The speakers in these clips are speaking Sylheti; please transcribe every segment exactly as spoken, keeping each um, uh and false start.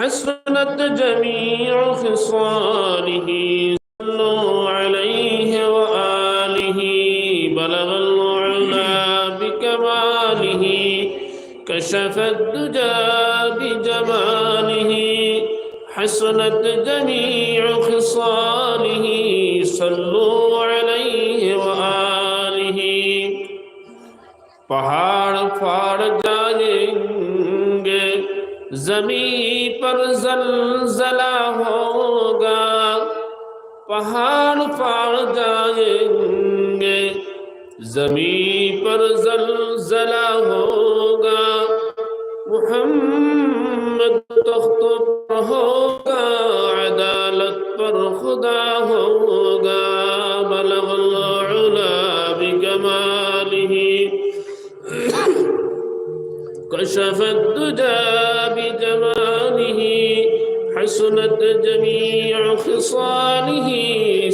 حسنت جميع خصاله، صلوا عليه وآله، بلغ العلا بكماله، كشف الدجى بجماله، حسنت جميع خصاله، صلوا عليه وآله۔ پہاڑ پھاڑ جائیں گے، زمین پر زلزلہ ہوگا۔ پہاڑ پھاڑ جائیں گے، زمین پر زلزلہ ہوگا۔ محمد تخت پر ہوگا، عدالت پر خدا ہوگا۔ بلغ العلا بكماله، كشف الدجى بجماله، حسنت جميع خصاله،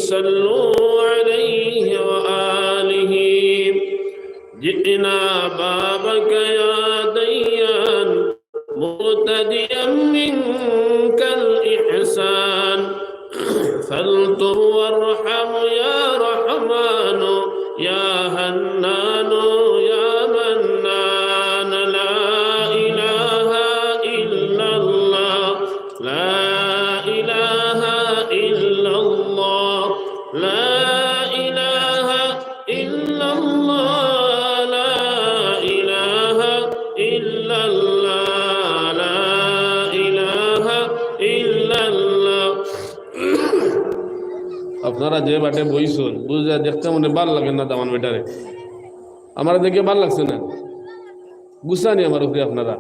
صلوا عليه وآله۔ جئنا بابك يا ديان، مقتديا منك الإحسان، فالطف وارحم يا رحمن، يا حنان يا منان۔ لا إله إلا الله، لا إله إلا الله، لا إله إلا الله، لا إله إلا الله، لا إله إلا الله। আপনারা যে বাটে বইছইন, বুঝা দেখতে মনে ভালা লাগে না দামান বেটারে। আমারে দেখে ভালা লাগছে না, গুসা নি আমার উপরে আপনারা।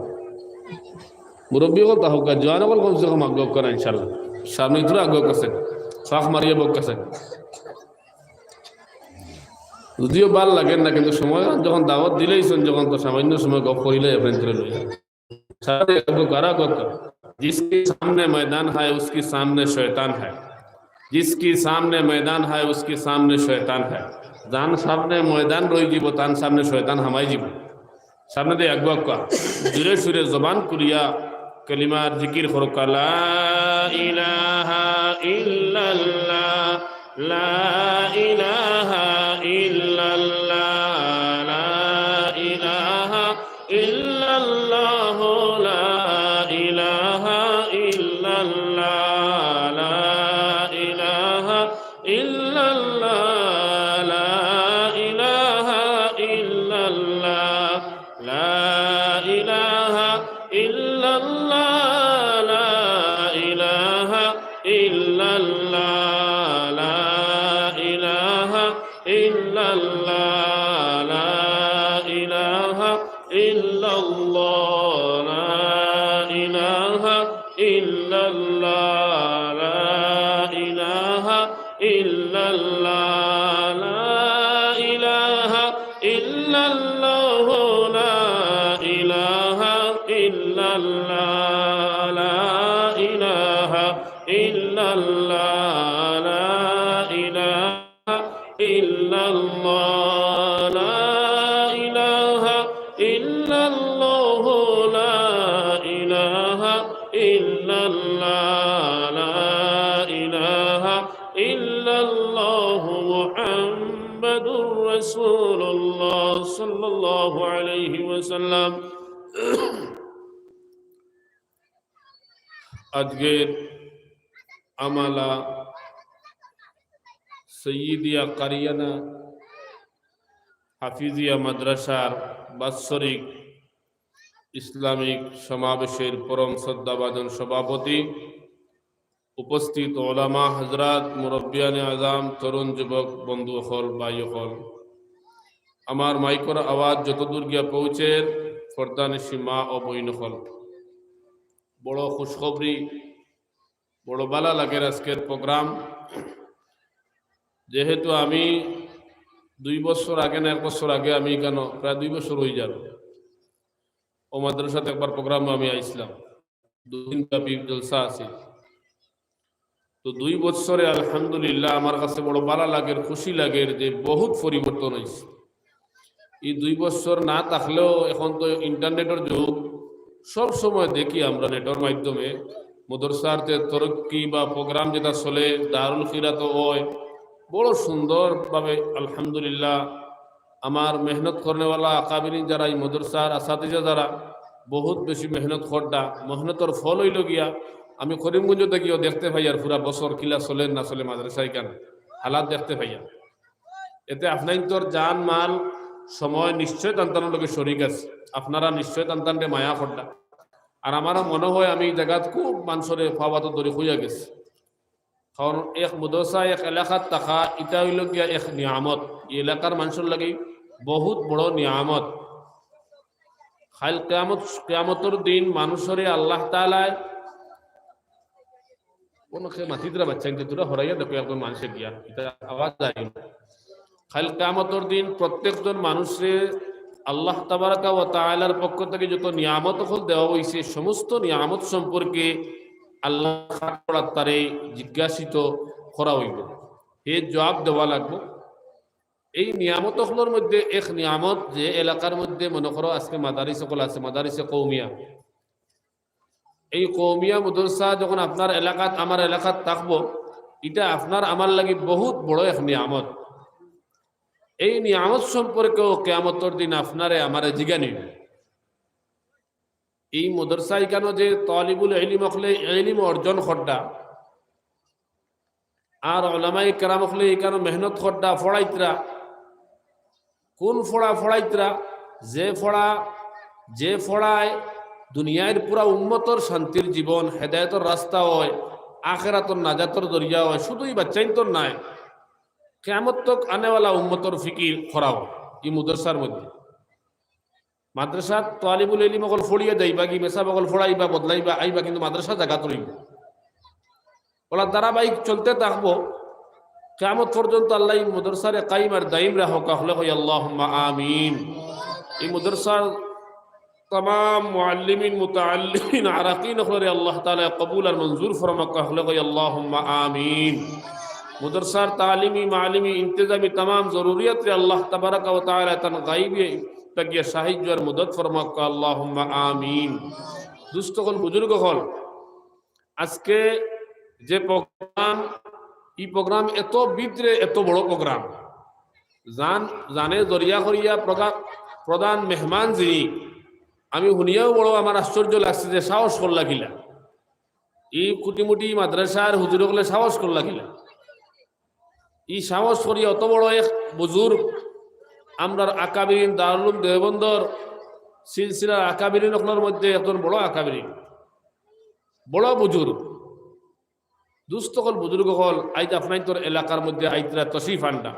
মুরব্বি অকল তা হউক্কা, জোয়ান অকল কমসে কম আগুয়া করা ইনশাআল্লাহ। সামনে তোরা আগুয়া করছেন, ফাঁক মারিয়া বউক্কা চাইন। যদিও ভালা লাগে না, কিন্তু সময় যখন দাওয়াত দিলাইছইন, যখন তো সামান্য সময় গপ করিলে এখান থেকে লইয়া। সাথে আগুয়া করা, আগুয়া করা। جس کے سامنے میدان ہے، اس کے سامنے شیطان ہے۔ جس کے سامنے میدان ہے، اس کے سامنے شیطان ہے۔ যান সামনে ময়দান রইযিবো, তান সামনে শয়তান হামাইযিবো। সামনে দিয়া আগুয়া আগুয়া। জোরে সুরে জবান খুলিয়া কলিমার জিকির করউক্কা। لا إله إلا الله، لا إله إلا الله، لا إله إلا الله، لا إله إلا الله، لا إله إلا الله، لا إله إلا الله، لا إله إلا الله، لا إله إلا الله، لا إله إلا الله، لا إله إلا الله، لا إله إلا الله، لا إله إلا الله، لا إله إلا الله، لا إله إلا الله، لا إله إلا الله، لا إله إلا الله، لا إله إلا الله، لا إله إلا الله، لا إله إلا الله، محمد رسول الله صلى الله عليه وسلم। আজকের আমালা সৈয়দিয়া কারিয়ানা হাফিজিয়া মাদ্রাসার বাৎসরিক ইসলামিক সমাবেশের পরম শ্রদ্ধাভাজন সভাপতি, উপস্থিত ওলামা হযরত, মুরব্বিয়ানে আজাম, তরুণ যুবক বন্ধু অকল, ভাই অকল, আমার মাইকর আওয়াজ যতদূর গিয়া পৌঁছের, পর্দানিশি মা ও বইন অকল, বড় খুশখবরি, বড় ভালা লাগের আজকের program। যেহেতু আমি দুই বছর আগে না এক বছর আগে আমি কেন প্রায় দুই বছর অই যার, ও মাদ্রাসাত একবার program আমি আইছিলাম, দুদিন ব্যাপী জলসা আছিল। তো দুই বছরে আলহামদুলিল্লাহ আমার কাছে বড় ভালা লাগের, খুশি লাগের যে বহুত পরিবর্তন অইছে। এই দুই বছর না থাকলেও এখন তো internet-র যুগ, সব সময় দেখি আমরা net-র মাধ্যমে মাদ্রাসার যে তরক্কি বা প্রোগ্রাম যেটা চলে, দারুল খিরাত হয়, বড় সুন্দরভাবে আলহামদুলিল্লাহ। আমার মেহনত করনেওয়ালা আকাবিরিন যারা, এই মাদ্রাসার আসাতিজা যারা, বহুত বেশি মেহনত কররা, মেহনতর ফল অইলো গিয়া আমি করিমগঞ্জ থাকিও দেখতে পাইয়ার পুরা বছর কিলা চলের না চলে মাদ্রাসা ইখান হালাত দেখতে পাইয়ার। এতে আপনাইন্তর জান মাল সময় নিশ্চয় তান্তানোর লগে শরিক আছে, আপনারা নিশ্চয় তান্তানরে মায়া কররা। আর আমারও মনে হয় আমি এই জাগাত খুব মানষরে পাওয়াত দরি হইয়া গেছে, কারণ এক মাদ্রাসা এক এলাকাত থাকা ইটা অইলো গিয়া এক নিয়ামত, এই এলাকার মানষর লাগি বহুত বড় নিয়ামত। কাইল কিয়ামত, কিয়ামতর দিন মানষরে আল্লাহ তাআলায় কোনো খে মাতিতরা বাচ্চা কিন্তু তোরা হরাইয়া দেখো একজন মানষে গিয়া, ইটা আওয়াজ যায়। কাইল কিয়ামতর দিন প্রত্যেকজন মানষরে আল্লাহ তাবারাকা ওয়া তাআলার পক্ষ থাকি যত নিয়ামত অকল দেওয়া অইছে, সমস্ত নিয়ামত সম্পর্কে আল্লাহ তাআলার তারে জিজ্ঞাসিত করা অইবো, হে জবাব দেওয়া লাগবো। এই নিয়ামত অকলর মধ্যে এক নিয়ামত, যে এলাকার মধ্যে মনে করো আজকে মাদারিস অকল আছে, মাদারিসে কওমিয়া, এই কওমিয়া মাদ্রাসা যখন আপনার এলাকাত, আমার এলাকাত থাকবো, ইটা আপনার আমার লাগি বহুত বড় এক নিয়ামত। এই নিয়ামত সম্পর্কেও কিয়ামতর দিন আপনারে আমারে জিগানি অইবো। এই মাদ্রাসা ইখানো যে তালিবুল ইলিম অকলে ইলিম অর্জন কররা, আর ওলামায়ে কেরাম অকলে ইখানো মেহনত কররা, পড়াইতরা, কোন পড়া পড়াইতরা? যে পড়া, যে পড়ায় দুনিয়ার পুরা উম্মতর শান্তির জীবন, হেদায়েতর রাস্তা হয়, আখেরাতর নাজাতর জরিয়া হয়, শুধু ই বাচ্চাইন্তর নায়, কিয়ামত তক আনেওয়ালা উম্মতর ফিকির করা হয় ই মাদ্রাসার মধ্যে। মাদ্রাসাত তালিবুল ইলিম অকল পড়িয়া যাইবা, কি মেসাব অকল পড়াইবা, বদলাইবা, আইবা, কিন্তু মাদ্রাসা জাগাত রইবো। ওলা ধারাবাহিক চলতে থাকবো। কিয়ামত পর্যন্ত আল্লাহ এই মাদ্রাসারে কায়েম আর দায়েম রাখউক্কা, হকলে কই আল্লাহুম্মা আমিন। এই মাদ্রাসার তামাম মুআল্লিমিন, মুতাআল্লিমিন, আরাকিন অকলরে আল্লাহ তাআলা কবুল আর মঞ্জুর ফরমাউক্কা, হকলে কই আল্লাহুম্মা আমিন। মাদ্রাসার তালিমি, মাআলিমি, ইন্তেজামি তামাম জরুরিয়াতরে আল্লাহ তাবারাকা ওয়া তাআলা তান গাইবি থাকিয়া সাহায্য আর মদদ ফরমাউক্কা, আল্লাহুম্মা আমিন। দুস্ত অকল, বুজুর্গ অকল, আজকে যে প্রোগ্রাম, ই প্রোগ্রাম এত ভিতরে, এত বড় প্রোগ্রাম, জান, জানে জরিয়া করিয়া প্রধান, প্রধান মেহমান যিনি, আমি হুনিয়াও বড় আমার আশ্চর্য লাগছে যে সাহস করলা কিলা, ই কুটিমুটি মাদ্রাসার হুজুর অকলে সাহস করলা কিলা। ই সাহস করিয়া অত বড় এক বুজুর্গ, আমরার আকাবিরিন, দারুল উলুম দেওবন্দর সিলসিলার আকাবিরিন অকলর মধ্যে একজন বড় আকাবিরিন, বড় বুজুর্গ। দুস্ত অকল, বুজুর্গ অকল, আইজ আপনাইন্তর এলাকার মধ্যে আইতরা, তশরিফ আনরা।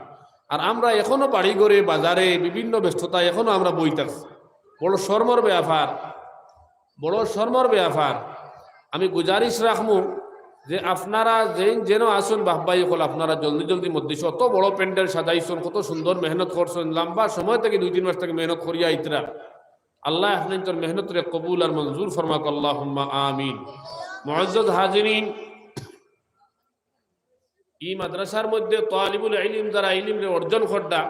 আর আমরা এখনো বাড়ি ঘরে, বাজারে, বিভিন্ন ব্যস্ততায় এখনো আমরা বই থাকছি। বড় শরমর ব্যাপার, বড় শরমর ব্যাপার। আমি গুজারিশ রাখমু যে আপনারা যেন, যেন আছইন বাপ ভাই অকল, আপনারা জলদি জলদি মধ্যে অত বড় প্যান্ডেল সাজাইছইন, কত সুন্দর মেহনত করছইন, লম্বা সময় থাকি, দুই তিন মাস থাকি মেহনত করিয়া আইতরা। আল্লাহ আপনাইন্তর মেহনতরে কবুল আর মঞ্জুর ফরমাউক্কা, আল্লাহুম্মা আমিন। মুআজ্জাজ হাজিরিন, ই মাদ্রাসার মধ্যে তালিবুল ইলিম যারা ইলিমরে অর্জন কররা,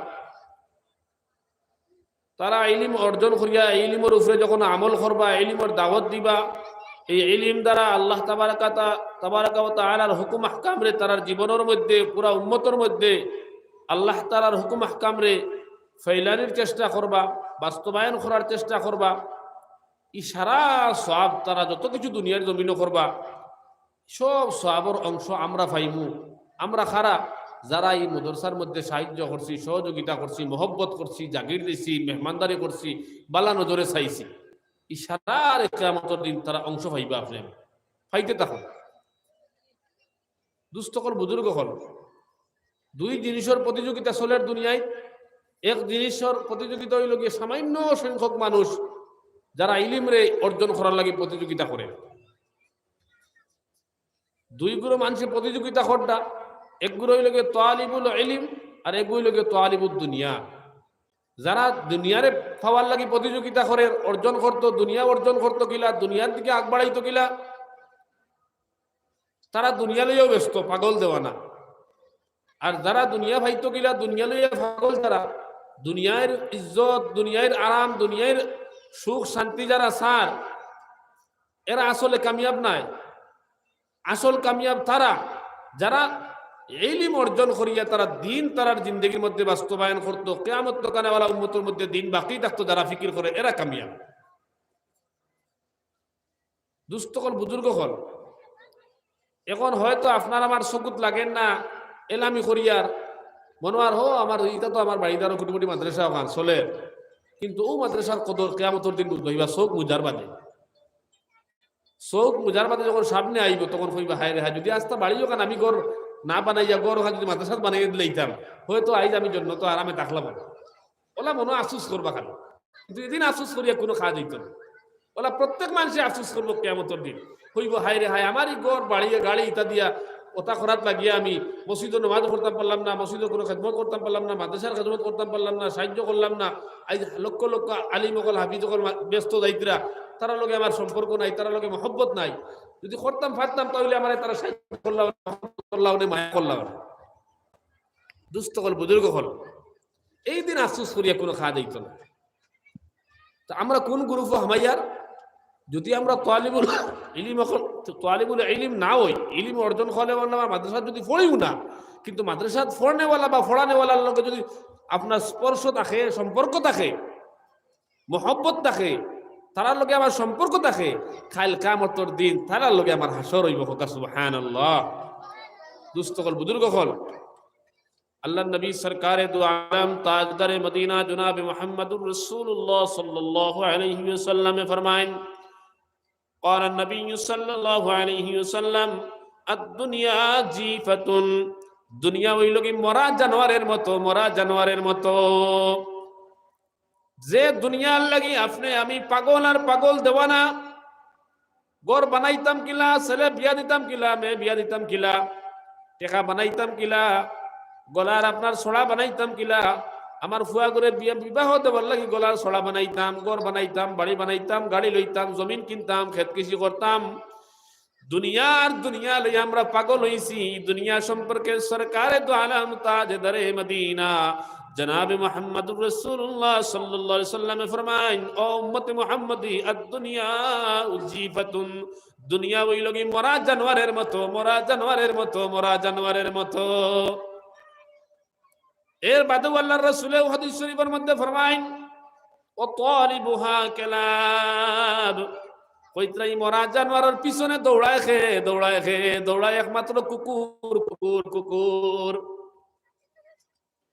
তারা ইলিম অর্জন করিয়া ইলিমর উপরে যখন আমল করবা, ইলিমর দাওয়াত দিবা, এই ইলিম দ্বারা আল্লাহ তাবারাকা তা-, তাবারাকা ওয়া তাআলার হুকুম আহকামরে তারার জীবনর মধ্যে, পুরা উম্মতর মধ্যে আল্লাহ তাআলার হুকুম আহকামরে ফেলানির চেষ্টা করবা, বাস্তবায়ন করার চেষ্টা করবা। ই সারা সওয়াব তারা যত কিছু দুনিয়ার জমিনো করবা, সব সওয়াবর অংশ আমরা পাইমু। আমরা কারা? যারা ই মাদ্রাসার মধ্যে সাহায্য করছি, সহযোগিতা করছি, মহব্বত করছি, জাগির দিছি, মেহমানদারি করছি, বালা নজরে চাইছি, ই সারারে কিয়ামতর দিন তারা অংশ পাইবা। আপনে পাইতে থাকো। দুস্ত অকল, বুজুর্গ অকল, দুই জিনিসর প্রতিযোগিতা চলের দুনিয়াত। এক জিনিসর প্রতিযোগিতা অইলো গিয়া সামান্য সংখ্যক মানুষ যারা ইলিমরে অর্জন করার লাগি প্রতিযোগিতা করে। দুই গুরু মানষে প্রতিযোগিতা কররা, এক গুরু অইলো গিয়া তালিবুল ইলিম আর এক গুরু অইলো গিয়া তালিবুদ দুনিয়া। যারা দুনিয়ারে পাওয়ার লাগি প্রতিযোগিতা করে, অর্জন করতো, দুনিয়া অর্জন করতো কিলা, দুনিয়ার দিকে আগ বাড়াইতো কিলা, তারা দুনিয়া লইয়াও ব্যস্ত, পাগল দেওয়ানা। আর যারা দুনিয়া পাইতো কিলা, দুনিয়া লইয়া পাগল যারা, দুনিয়ার ইজ্জত, দুনিয়ার আরাম, দুনিয়ার সুখ শান্তি যারা চার, এরা আসলে কামিয়াব নায়। আসল কামিয়াব তারা, যারা ইলিম অর্জন করিয়া তারা দিন তারার জিন্দেগির মধ্যে বাস্তবায়ন করতো, কিয়ামত তক আনেওয়ালা উম্মতর মধ্যে দিন বাকি থাকতো, যারা ফিকির করে, এরা কামিয়াব। দুস্ত অকল, বুজুর্গ অকল, এখন হয়তো আপনার আমার চকুত লাগের না, এলামি করিয়ার, মনো অর, "হো, আমার, ইটা তো আমার বাড়িত আরো কুটি-মুটি মাদ্রাসা অখান চলের।" কিন্তু অউ মাদ্রাসার কদর কিয়ামতর দিন বুঝবা, চউখ মুজার বাদে। চউখ মুজার বাদে যখন সামনে আইবো, তখন কইবা, "হায় রে হায়, যুদি আস্তা বাড়ি অখান আমি ঘর না বানাইয়া, ঘর অখান যুদি মাদ্রাসাত বানাইয়া দিলাইতাম, হয়তো আইজ আমি জন্নতো আরামে থাকলাম অনে।" অলা মনো আফসুস করবা খালি, কিন্তু এদিন আফসুস করিয়া কুনু কাজ অইতো না। অলা প্রত্যেক মানষে আফসুস করবো কিয়ামতর দিন। কইবো, "হায় রে হায়, আমার ই ঘর, বাড়ি, গাড়ি ইতা দিয়া অতা করাত লাগিয়া আমি মসজিদো নমাজ পড়তাম পারলাম না, মসজিদো কুনু খেদমত করতাম পারলাম না, মাদ্রাসার খেদমত করতাম পারলাম না, সাহায্য করলাম না। আইজ লক্ষ লক্ষ আলিম অকল, হাফিজ অকল মা-, ব্যস্ত যাইতরা, তারার লগে আমার সম্পর্ক নাই, তারার লগে মহব্বত নাই। যুদি করতাম পারতাম, তাইলে আমারে তারা সাহায্য করলা অনে, মহব্বত করলা অনে, মায়া করলা অনে।" দুস্ত অকল, বুজুর্গ অকল, এই দিন আফসুস করিয়া কুনু কাজ অইতো না। তো আমরা কুন গ্রুপো হামাইয়ার? যুদি আমরা তালিবুল ইলিম অকল, তালিবুল ইলিম না অই, ইলিম অর্জন করলে অইলো, আমরা মাদ্রাসাত যুদি পড়িও না, কিন্তু মাদ্রাসাত পড়নেওয়ালা বা পড়ানেওয়ালার লগে যুদি আপনার স্পর্শ থাকে, সম্পর্ক থাকে, মহব্বত থাকে, তারার লগে আমার সম্পর্ক থাকে, কাইল কিয়ামতর দিন তারার লগে আমার হাশর অইবো। কউক্কা সুবহানাল্লাহ। দুস্ত অকল, বুজুর্গ অকল, আল্লাহর নবী সরকারে দু আলম তাজদারে মদিনা জনাবে মুহাম্মাদুর রাসূলুল্লাহ সাল্লাল্লাহু আলাইহি ওয়াসাল্লামে ফরমাইন, قال النبي صلى الله عليه وسلم, الدنيا جيفة, দুনিয়া অইলো গি মরা জানোয়ারের মতো, মরা জানোয়ারের মতো। যে দুনিয়ার লাগি আপনে আমি পাগল আর পাগল দেওয়ানা, ঘর বানাইতাম কিলা, ছেলে বিয়া দিতাম কিলা, মেয়ে বিয়া দিতাম কিলা, টেকা বানাইতাম কিলা, গলার আপনার ছড়া বানাইতাম কিলা, আমার ফুয়াগুরে বিয়া, বিবাহ দেওয়ার লাগি গলার ছড়া বানাইতাম, ঘর বানাইতাম, বাড়ি বানাইতাম, গাড়ি লইতাম, জমিন কিনতাম, খেত কৃষি করতাম। দুনিয়ার দুনিয়া লই আমরা পাগল অইছি। দুনিয়া সম্পর্কে সরকারে দু আলম তাজদারে মদিনা জনাবে মুহাম্মাদুর রাসূলুল্লাহ সাল্লাল্লাহু আলাইহি ওয়াসাল্লামে ফরমাইন, "ও উম্মতে মুহাম্মদী, আদ-দুনিয়া জিফাতুন, দুনিয়া অইলো গি মরা জানোয়ারের মতো, মরা জানোয়ারের মতো, মরা জানোয়ারের মতো।" এর বাদেও আল্লাহর রাসূলে হাদিস শরীফের মধ্যে ফরমাইন, "ওয়া তালিবুহা কালাব।" কইতরা ই মরা জানোয়ারের পিছনে দৌড়ায় কে, দৌড়ায় কে, দৌড়ায় একমাত্র কুকুর, কুকুর, কুকুর।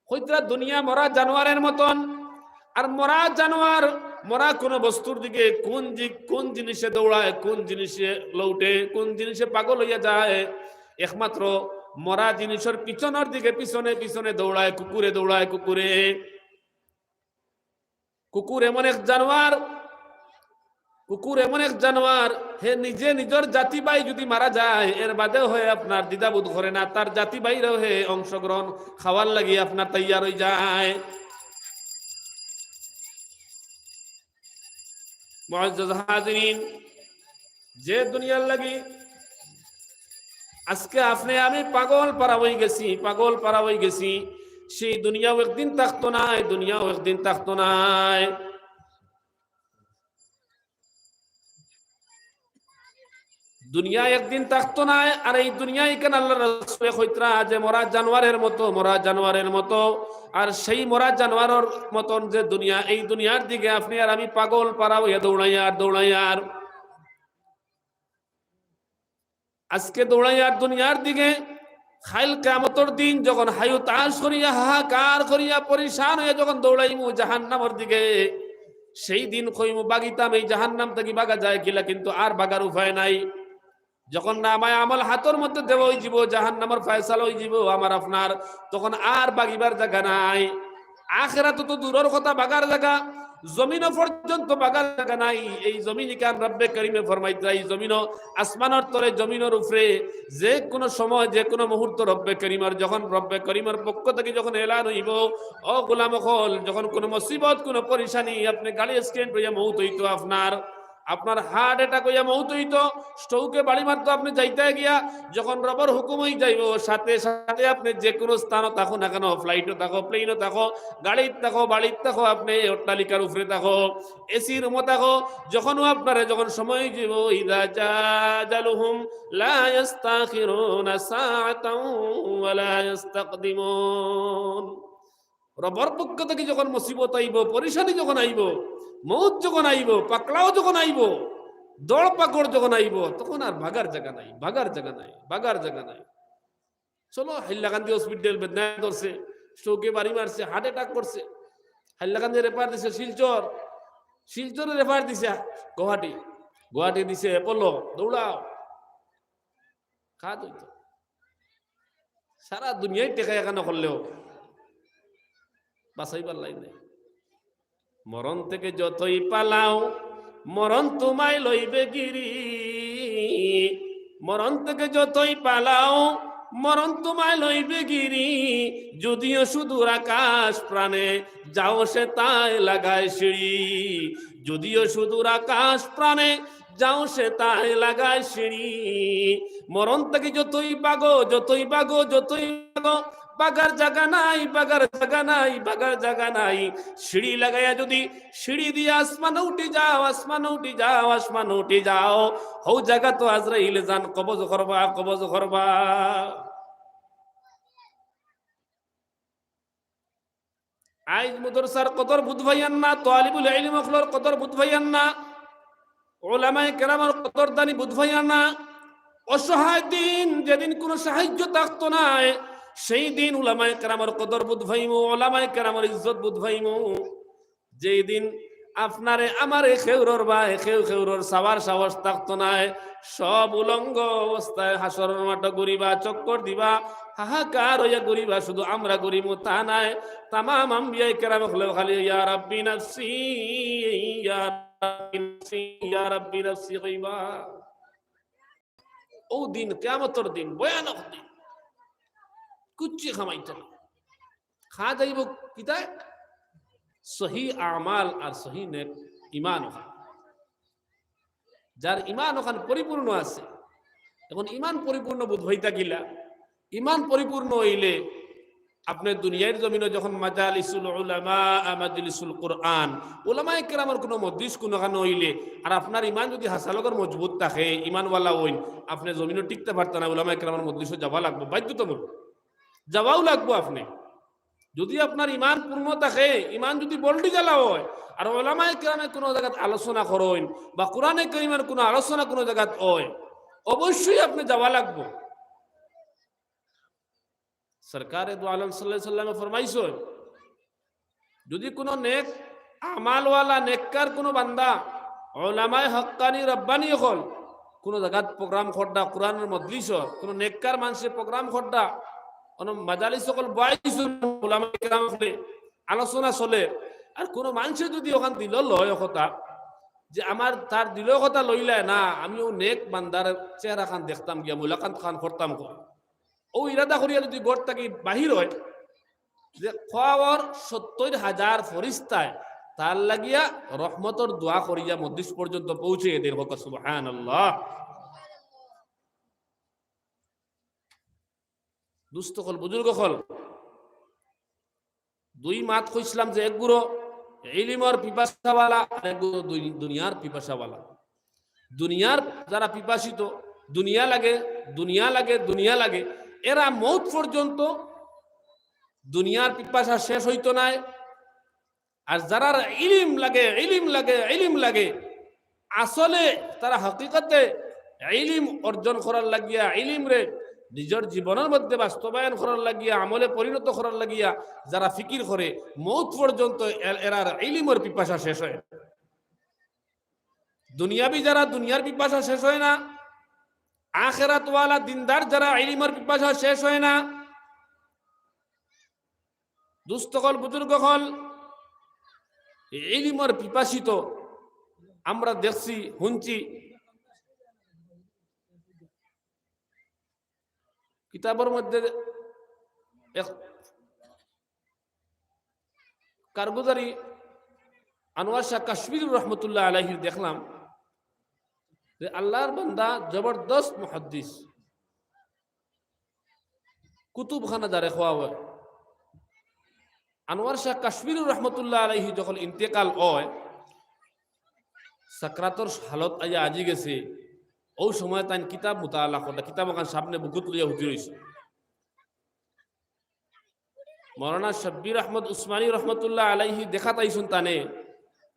কইতরা দুনিয়া মরা জানোয়ারের মতন। আর মরা জানোয়ার, মরা কোনো বস্তুর দিকে কোন জি-, কোন জিনিসে দৌড়ায়, কোন জিনিসে লৌটে, কোন জিনিসে পাগল অইয়া যায়, একমাত্র মরা জিনিসের পিছনের দিকে, পিছনে পিছনে দৌড়ায় কুকুরে, দৌড়ায় কুকুরে। কুকুর এমন এক জানোয়ার, কুকুর এমন এক জানোয়ার, হে নিজে নিজর জাতি ভাই যুদি মারা যায়, এর বাদেও হে আপনার দ্বিধাবোধ করে না, তার জাতি ভাইরেও হে অংশগ্রহণ খাওয়ার লাগি আপনার তৈয়ার অই যায়। মুআজ্জাজ হাজিরিন, যে দুনিয়ার লাগি আজকে আপনে আমি পাগল পারা অই গেছি, পাগল পারা অই গেছি, সেই দুনিয়াও একদিন থাকতো নায়, দুনিয়াও একদিন থাকতো নায়। দুনিয়া একদিন থাকতো নায়, আর এই দুনিয়া ইখান আল্লাহর রাসূলে কইতরা যে মরা জানোয়ারের মতো, মরা জানোয়ারের মতো। আর সেই মরা জানোয়ারের মতন যে দুনিয়া, এই দুনিয়ার দিকে আপনে আর আমি পাগল পারা অইয়া দৌড়াইয়ার, দৌড়াইয়ার। আজকে দৌড়াইয়ার দুনিয়ার দিকে, কাইল কিয়ামতর দিন যখন হায় হুতাশ করিয়া, হাহাকার করিয়া, পরিশান অইয়া যখন দৌড়াইমু জাহান্নামর দিকে, সেই দিন কইমু, "ভাগিতাম, এই জাহান্নাম থাকি ভাগা যায় কিলা, কিন্তু আর ভাগার উপায় নাই।" যখন নামায়ে আমল হাতর মধ্যে দেওয়া অইযিবো, জাহান্নামর ফয়সালা অইযিবো আমার আপনার, তখন আর ভাগিবার জাগা নাই। আখেরাতো তো দূরর কথা, ভাগার জাগা, জমিনো পর্যন্ত ভাগার জাগা নাই। এই জমিন ইখান রব্বে করিমে ফরমাইতরা, এই জমিনো, আসমানর তলে, জমিনর উপরে, যে কোনো সময়, যে কোনো মুহূর্ত রব্বে করিমর, যখন রব্বে করিমর পক্ষ থাকি যখন এলান অইবো, "ও গোলাম অকল, যখন কোনো মুসিবত, কোনো পরিশানি, আপনে গাড়ি accident অইয়া মউত অইতো আপনার, আপনার হার্ট অ্যাটাক অইয়া মউত অইতো, স্ট্রোকে বাড়ি মারতো, আপনে যাইতা গিয়া, যখন রবর হুকুম অই যাইবো, সাথে সাথে আপনে যে কুনু স্থানো থাকো না কেন, ফ্লাইটো থাকো, প্লেনো থাকো, গাড়িত থাকো, বাড়িত থাকো, আপনে অট্টালিকার উপরে থাকো, এসি রুমো থাকো, যখনউ আপনারে যখন সময় অই যাইবো, ইযা জাআ আজালুহুম লা ইয়াস্তাখিরুনা সাআতাও ওয়া লা ইয়াস্তাকদিমুন। রবর পক্ষ থাকি যখন মুসিবত আইবো, পরেশানি যখন আইবো, মউত যখন আইবো, পাকড়াও যখন আইবো, দড় পাকড় যখন আইবো, তখন আর ভাগার জাগা নাই, ভাগার জাগা নাই, ভাগার জাগা নাই। চলো, হাইলাকান্দি হসপিটাল বেদনায় ধরছে, স্ট্রোকে বাড়ি মারছে, হার্ট অ্যাটাক করছে, হাইলাকান্দি রেফার দিছে শিলচর, শিলচরে রেফার দিছে গুয়াহাটি, গুয়াহাটি দিছে অ্যাপোলো, দৌড়াও। কাজ অইতো। সারা দুনিয়ার টেকা একখানো করলেও বাঁচাইবার লাইন নাই। মরণ থেকে যতই পালাও, মরণ তোমায় লইবে গিরি। মরণ থেকে যতই পালাও, মরণ তোমায় লইবে গিরি। যদিও সুদূর আকাশ প্রাণে যাও সে তায় লাগায় সিঁড়ি। যদিও সুদূর আকাশ প্রাণে যাও সে তায় লাগায় সিঁড়ি। মরণ থাকি যতই ভাগো, যতই ভাগো, যতই ভাগো, ভাগার জাগা নাই, ভাগার জাগা নাই, ভাগার জাগা নাই। সিঁড়ি লাগাইয়া যদি সিঁড়ি দিয়া আসমানো উঠি যাও, আসমানো উঠি যাও, আসমানো উঠি যাও, হউ জাগাত আজরাইলে যান কবজ করবা, কবজ করবা। আইজ মাদ্রাসার কদর বুঝ পাইয়ার না, তালিবুল ইলম অকলর কদর বুঝ পাইয়ার না, উলামায়ে কেরামর কদরদানি বুঝ পাইয়ার না। অসহায় দিন, যেদিন কুনু সাহায্য থাকতো নায়, সেই দিন উলামায়ে কেরামর কদর বুঝ পাইমু, উলামায়ে কেরামর ইজ্জত বুঝ পাইমু। যেই দিন আপনারে আমারে খেউরর ভাই, খেউ খেউরর চাওয়ার সাহস থাকতো নায়, সব উলঙ্গ অবস্থায় হাশরর মাঠো ঘুরিবা, চক্কর দিবা, হাহাকার অইয়া ঘুরিবা, শুধু আমরা ঘুরিমু তা নায়, তামাম আম্বিয়ায়ে কেরাম অকলেও খালি ইয়া রাব্বি নাফসি, ইয়া রাব্বি নাফসি, ইয়া রাব্বি নাফসি কইবা। অউ দিন, কিয়ামতর দিন, ভয়ানক দিন, কুচ্ছি কামাইতো না। খাওয়া যাইবো কিতায়? সহি আমাল আর সহি নেক ইমান অখান। যার ইমান অখান পরিপূর্ণ আছে। এখন ইমান পরিপূর্ণ বুঝ পাইতা কিলা? ইমান পরিপূর্ণ অইলে আপনে দুনিয়ার জমিনো যখন মাজালিসুল উলামা, মাজালিসুল কুরআন, উলামায়ে কেরামর কুনু মজলিস কুনুখানো অইলে, আর আপনার ইমান যুদি হাছা লগর মজবুত থাকে, ইমানওয়ালা অইন, আপনে জমিনো টিকতা পারতা না, উলামায়ে কেরামর মজলিসো যাওয়া লাগবো, বাধ্যতামূলক। যাওয়াউ লাগবো আপনে। যুদি আপনার ইমান পূর্ণ থাকে, ইমান যুদি বল্ডি জ্বালা অয়, আর উলামায়ে কেরামে কুনু জাগাত আলোচনা করইন, বা কুরআনে করিমর কুনু আলোচনা কুনু জাগাত অয়, অবশ্যই আপনে যাওয়া লাগবো। সরকারে দু আলম সাল্লাল্লাহু আলাইহি ওয়াসাল্লামে ফরমাইছইন, যুদি কুনু নেক আমালওয়ালা নেককার কুনু বান্দা, উলামায়ে হক্কানি রব্বানি অকল কুনু জাগাত প্রোগ্রাম কররা, কুরআনর মজলিসো কুনু নেককার মানষে প্রোগ্রাম কররা, কুনু মাজালিস অকল বওয়াইছইন, উলামায়ে কেরাম অকলে আলোচনা চলে, আর কুনু মানষে যুদি অখান দিলো লয় কথা, যে আমার তার দিলো কথা লইলায় না, আমি অউ নেক বান্দার চেহারাখান দেখতাম গিয়া, মুলাকাতখান করতাম গিয়া, অউ ইরাদা করিয়া যুদি ঘর থাকি বাহির অয়, যে কওয়ার সত্তইর হাজার ফিরিস্তায় তার লাগিয়া রহমতর দোয়া করিয়া মজলিস পর্যন্ত পৌঁছে দেইন। কউক্কা সুবহানাল্লাহ। দুস্ত অকল, বুজুর্গ অকল, দুই মাত কইছলাম যে এক গুরু ইলিমর পিপাসাওয়ালা, আর এক গুরু দুই-, দুনিয়ার পিপাসাওয়ালা। দুনিয়ার যারা পিপাসিত, দুনিয়া লাগে, দুনিয়া লাগে, দুনিয়া লাগে, এরা মউত পর্যন্ত দুনিয়ার পিপাসা শেষ অইতো নায়। আর যারার ইলিম লাগে, ইলিম লাগে, ইলিম লাগে, আসলে তারা হকিকতে ইলিম অর্জন করার লাগিয়া, ইলিমরে নিজর জীবনর মধ্যে বাস্তবায়ন করার লাগিয়া, আমলে পরিণত করার লাগিয়া যারা ফিকির করে, মউত পর্যন্ত এ-, এরার ইলিমর পিপাসা শেষ অয় না। দুনিয়াবি যারা, দুনিয়ার পিপাসা শেষ অয় না। আখেরাতওয়ালা দিনদার যারা, ইলিমর পিপাসা শেষ অয় না। দুস্ত অকল, বুজুর্গ অকল, ইলিমর পিপাসিত আমরা দেখছি, হুনছি। কিতাবর মধ্যে এক কারগুজারি আনোয়ার শাহ কাশ্মীর রহমতুল্লাহ আলাইহির দেখলাম, যে আল্লাহর বান্দা জবরদস্ত মুহাদ্দিস, কুতুবখানা যারে কওয়া অয়। আনোয়ার শাহ কাশ্মীরি রহমতুল্লাহ আলাইহি যখন ইন্তেকাল অয়, সাকরাতর হালত আইয়া আজি গেছে, অউ সময় তাইন কিতাব মুতালা করলা, কিতাব অখান সামনে বুকুত লইয়া হুজি রইছে। মৌলানা শব্বির আহমদ উসমানী রহমতুল্লাহ আলাইহি দেখাত আইছইন তানে,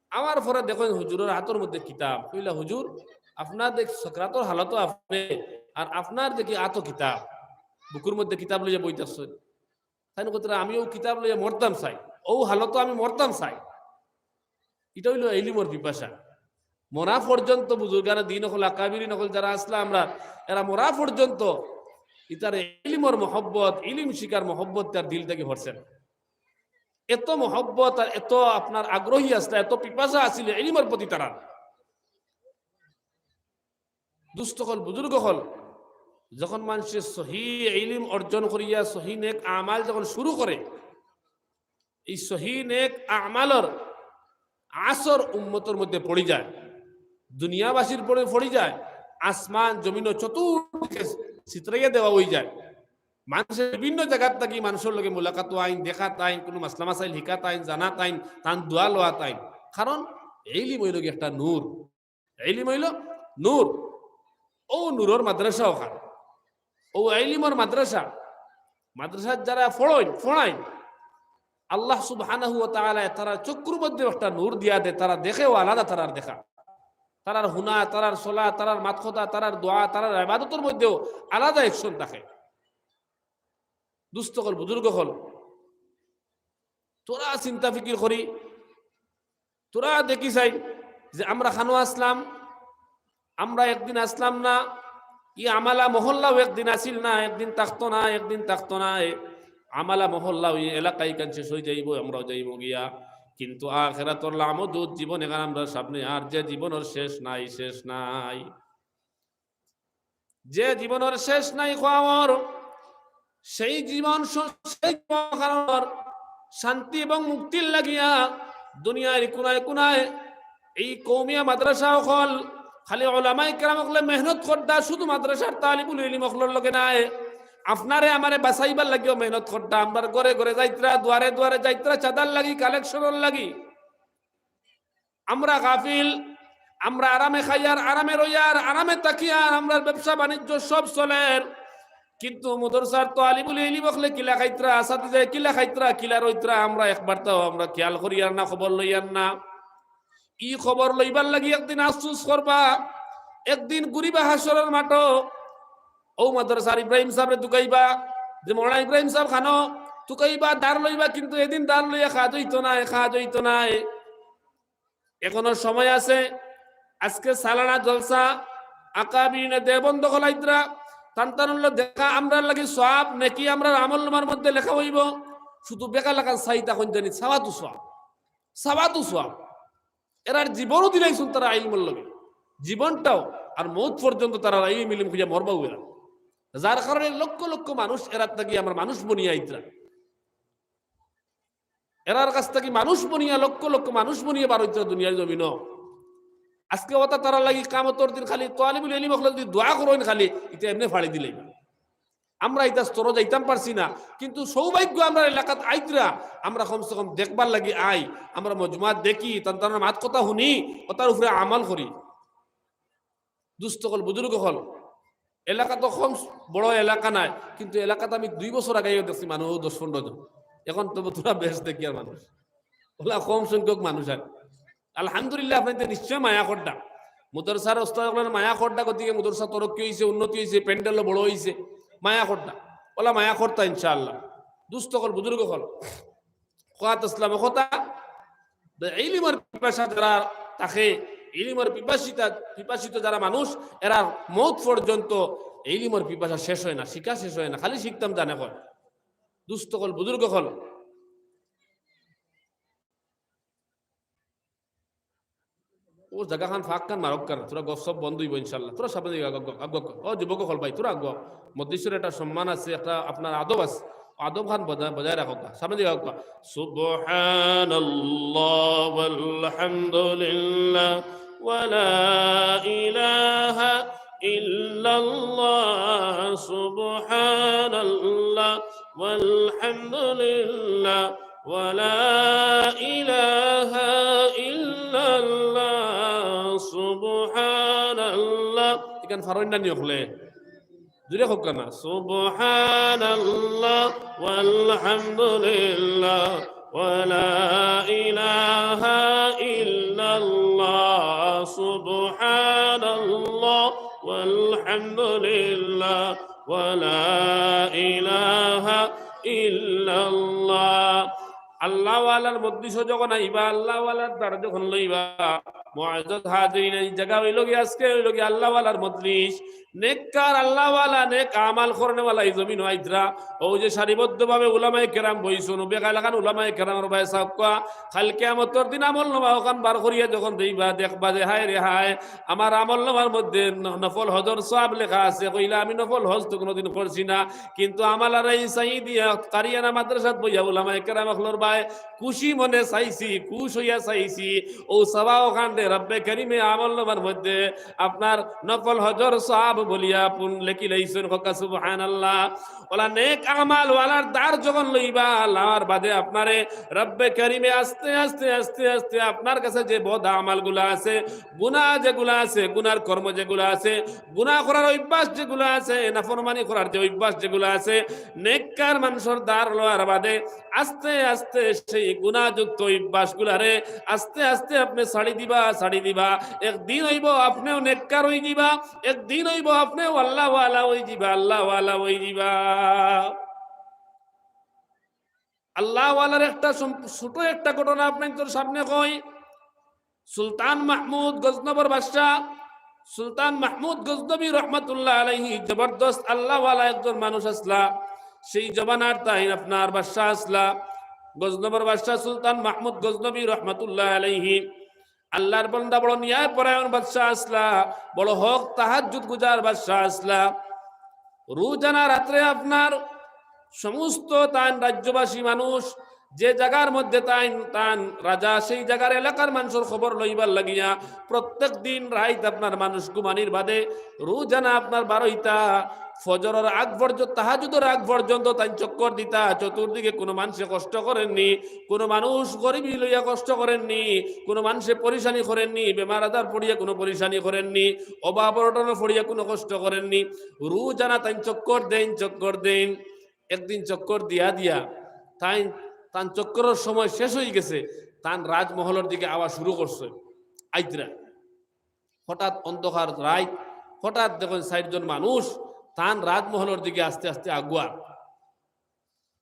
আমার পরে দেখইন হুজুরর আতর মধ্যে কিতাব। কইলা, "হুজুর, আপনার দেখ সাকরাতর হালতো আপনে, আর আপনার দেখি আতো কিতাব, বুকুর মধ্যে কিতাব লইয়া বই থাকছইন।" তাইন কইতরা, "আমি অউ কিতাব লইয়া মরতাম চাই, অউ হালতো আমি মরতাম চাই।" ইটা অইলো ইলিমর পিপাসা। মরা পর্যন্ত বুজুর্গানে দিন অকল, আকাবিরিন অকল যারা আছলা আমরা, এরা মরা পর্যন্ত ইতার ইলিমর মহব্বত, ইলিম শিখার মহব্বত তার দিল থাকি হরছে না। এত মহব্বত আর এত আপনার আগ্রহী আছলা, এত পিপাসা আছিল ইলিমর প্রতি তারার। দুস্ত অকল, বুজুর্গ অকল, যখন মানষে সহি ইলিম অর্জন করিয়া সহি নেক আমাল যখন শুরু করে, এই সহি নেক আমালর আসর উম্মতর মধ্যে পড়ি যায়, দুনিয়াবাসীর পরে পড়ি যায়, আসমান জমিনও চতুর্দিকে ছিতরাইয়া দেওয়া অই যায়। মানষে বিভিন্ন জাগাত থাকি মানষর লগে মুলাকাত অইন, দেখাত আইন, কুনু মাসলা মাসাইল হিকাত আইন, জানাত আইন, তান দোয়া লওয়াত আইন। কারণ ইলিম অইলো গি একটা নূর। ইলিম অইলো নূর। অউ নূরর মাদ্রাসা অখান। অউ ইলিমর মাদ্রাসা। মাদ্রাসাত যারা পড়ইন, পড়াইন, আল্লাহ সুবহানাহু ওয়া তাআলায় তারার চক্ষুর মধ্যে একটা নূর দিয়া দে, তারা দেখেও আলাদা তারার দেখা। তারার হুনা, তারার চলা, তারার মাতকথা, তারার দোয়া, তারার ইবাদতর মধ্যেও আলাদা action থাকে। দুস্ত অকল, বুজুর্গ অকল, থুড়া চিন্তা ফিকির করি, থুড়া দেখি চাই যে আমরা কানো আছলাম, আমরা একদিন আছলাম না, ই আমালা মহল্লাও একদিন আছিল না, একদিন থাকতো না, একদিন থাকতো না। এ আমালা মহল্লাও ই এলাকা ইখান শেষ অই যাইবো, আমরাও যাইমু গিয়া। কিন্তু আখেরাতর লামহদুদ জীবন ইখান আমরার সামনে, আর যে জীবনর শেষ নাই, শেষ নাই। যে জীবনর শেষ নাই, কওয়ার সেই জীবন স-, সেই জীবন কারণ শান্তি এবং মুক্তির লাগিয়া দুনিয়ার কোনায় কোনায় এই কওমিয়া মাদ্রাসা অকল খালি ওলামায়ে কেরাম অকলে মেহনত করতা, শুধু মাদ্রাসার তালিবুল ইলিম অকলর লগে নায়, আপনারে আমারে বাঁচাইবার লাগিও মেহনত করতা। আমরার ঘরে ঘরে যাইত্রা, দুয়ারে দুয়ারে যাইত্রা, চাঁদার লাগি, কালেকশনর লাগি। আমরা গাফিল, আমরা আরামে খাইয়ার, আরামে রইয়ার, আরামে থাকিয়ার, আমরার ব্যবসা বাণিজ্য সব চলের, কিন্তু মাদ্রাসার তালিবুল ইলিম অকলে কিলা খাইত্রা, আসাতিজায় কিলা খাইত্রা, কিলা রইত্রা, আমরা একবারতাও আমরা খেয়াল করিয়ার না, খবর লইয়ার না। ই খবর লইবার লাগি একদিন আফসোস করবা, একদিন ঘুরিবা হাশরর মাঠো। অউ মাদ্রাসার ইব্রাহিম সাবরে তুকাইবা যে, "মৌলানা ইব্রাহিম সাব কানো?" তুকাইবা, ধার লইবা, কিন্তু এদিন ধার লইয়া কাজ অইতো নায়, কাজ অইতো নায়। এখনো সময় আছে। আজকে সালানা জলসা, আকাবিরিনে দেওবন্দ অকল আইত্রা, তান তান অকলর দেখা আমরার লাগি সওয়াব, নেকি আমরার আমলনামার মধ্যে লেখা অইবো। শুধু বেকা লাখান চাইতা কইন জানি, চাওয়াত সওয়াব, চাওয়াত সওয়াব। এরার জীবনও দিলাইছইন তারা ইলমর লগে, জীবনটাও, আর মউত পর্যন্ত তারা ইলম ইলম কইয়া মরবাও এরা। যার কারণে লক্ষ লক্ষ মানুষ এরার থাকি আমরার মানুষ বনিয়া আইত্রা। এরার কাছ থাকি মানুষ বনিয়া, লক্ষ লক্ষ মানুষ বনিয়া বার অইত্রা দুনিয়ার জমিনো। আজকে অতা তারার লাগি কিয়ামতর দিন খালি তালিবুল ইলিম অকলে যদি দোয়া করইন খালি, ইতা এমনে ফাড়ি দিলাইবা। আমরা ইতা স্তরো যাইতাম পারছি না, কিন্তু সৌভাগ্য আমরার এলাকাত আইত্রা, আমরা কমসে কম দেখবার লাগি আই, আমরা মজমাত দেখি, তান তান মাতকথা হুনি, অতার উপরে আমল করি। দুস্ত অকল, বুজুর্গ অকল, এলাকা তো কম, বড় এলাকা নায়, কিন্তু এলাকাত আমি দুই বছর আগে দেখছি মানুষ দশ পনরো জন, এখন তো থুড়া বেশ দেখিয়ার মানুষ, অলা কম সংখ্যক মানুষ আর। আলহামদুলিল্লাহ, আপনাইনতে নিশ্চয় মায়া কররা। মাদ্রাসার উস্তাদ অকলর মায়া কররা, গতিকে মাদ্রাসা তরক্কি অইছে, উন্নতি অইছে, প্যান্ডেলও বড় অইছে, মায়া কররা। অলা মায়া করতা ইনশাআল্লাহ। দুস্ত অকল, বুজুর্গ অকল, কওয়াত আছলাম অউ কথা, ইলিমর পিপাসা যারা থাকে, ইলিমর পিপাসিতা, পিপাসিত যারা মানুষ, এরার মউত পর্যন্ত ইলিমর পিপাসা শেষ অয় না, শিখা শেষ অয় না, খালি শিখতাম জানে কয়। দুস্ত অকল, বুজুর্গ অকল, অউ জাগাখান ফাঁকখান মারউক্কা, থুড়া গফসফ বন্ধ অইবো ইনশাআল্লাহ। থুড়া সামনে দিকে আগুয়া, আগুয়া, আগুয়া। ও যুবক অকল ভাই, থুড়া আগুয়া। মজলিসর একটা সম্মান আছে, একটা আপনার আদব আছে। আদবখান বজায়, বজায় রাখউক্কা। সামনে দিকে আগুয়া। সুবহানাল্লাহ ওয়ালহামদুলিল্লাহ ولا إله إلا الله، سبحان الله، والحمد لله، ولا إله إلا الله، سبحان الله। ইখান ফারইন না নি অকলে? জুরে কউক্কা না। سبحان الله والحمد لله ولا إله إلا الله، سبحان الله والحمد لله ولا إله إلا الله। আল্লাহওয়ালার মজলিসো যখন আইবা, আল্লাহওয়ালার দ্বার যখন লইবা, মুআজ্জাজ হাজিরিন, ই জাগা অইলো গি আজকে, অইলো গি আল্লাহওয়ালার মজলিস। নেককার আল্লাহওয়ালা, নেক আমাল করনেওয়ালা ই জমিনো আইতরা। অউ যে সারিবদ্ধভাবে উলামায়ে কেরাম বইছইন, বেকালাখান উলামায়ে কেরামর বায় সাউক্কা। কাইল কিয়ামতর দিন আমলনামা অখান বার করিয়া যখন দেইবা, দেখবা যে হায় রে হায়, আমার আমলনামার মধ্যে ন-, নফল হজর সওয়াব লেখা আছে। কইলা, "আমি নফল হজ তো কুনুদিন করছি না, কিন্তু আমালারে ই চাই দিয়া কারিয়ানা মাদ্রাসাত বইয়া উলামায়ে কেরাম অকলর বায় খুশি মনে চাইছি, খুশ অইয়া চাইছি।" অউ সওয়াব অখানরে রব্বে করিমে আমলনামার মধ্যে আপনার নফল হজর সওয়াব বলিয়া পুন লেখি লাইছইন। কউক্কা সুবহানাল্লাহ। অলা নেক আমালওয়ালার দ্বার যখন লইবা, লওয়ার বাদে আপনারে রব্বে করিমে আস্তে আস্তে আস্তে আস্তে আপনার কাছে যে বদ আমালগুলা আছে, গুনাহ যেগুলা আছে, গুনার কর্ম যেগুলা আছে, গুনাহ করার অভ্যাস যেগুলা আছে, নাফরমানি করার যে অভ্যাস যেগুলা আছে, নেককার মানষর দ্বার লওয়ার বাদে আস্তে আস্তে সেই গুনাহযুক্ত অভ্যাসগুলারে আস্তে আস্তে আপনে ছাড়ি দিবা, ছাড়ি দিবা। একদিন অইবো আপনেও নেককার অইযিবা, একদিন অইবো আপনেও আল্লাহওয়ালা অইযিবা, আল্লাহওয়ালা অইযিবা। আল্লাহওয়ালার একটা সম-, ছোট একটা ঘটনা আপনাইনতর সামনে কই। সুলতান মাহমুদ গজনবর বাদশা, সুলতান মাহমুদ গজনবী রহমতুল্লাহ আলাইহি জবরদস্ত আল্লাহওয়ালা একজন মানুষ আছলা। সেই জমানার তাইন আপনার বাদশা আছলা, গজনবর বাদশা সুলতান মাহমুদ গজনবী রহমতুল্লাহ আলাইহি। আল্লাহর বান্দা, বড় ন্যায় পরায়ণ বাদশা আছলা, বড় হক তাহাজ্জুদ গুজার বাদশা আছলা। রোজানা রাত্রে আপনার সমস্ত তান রাজ্যবাসী মানুষ যে জাগার মধ্যে তাইন, তান রাজা, সেই জাগার এলাকার মানষর খবর লইবার লাগিয়া প্রত্যেক দিন রাইত আপনার মানুষ ঘুমানির বাদে রোজানা আপনার বারইতা, ফজরর আগ পর্যন্ত, তাহাজ্জুদর আগ পর্যন্ত তাইন চক্কর দিতা। চতুর্দিকে কুনু মানষে কষ্ট করেননি, কুনু মানুষ গরিবি লইয়া কষ্ট করেননি, কুনু মানষে পরিশানি করেননি, বেমার আজার পড়িয়া কুনু পরিশানি করেননি, অভাব অনটনো পড়িয়া কুনু কষ্ট করেননি। রোজানা তাইন চক্কর দেইন, চক্কর দেইন। একদিন চক্কর দিয়া দিয়া তাইন, তান চক্করর সময় শেষ অইগেছে, তান রাজমহলর দিকে আওয়া শুরু করছে, আইতরা। হঠাৎ অন্ধকার রাইত, হঠাৎ দেখইন চাইরজন মানুষ তান রাজমহলর দিকে আস্তে আস্তে আগুয়ার।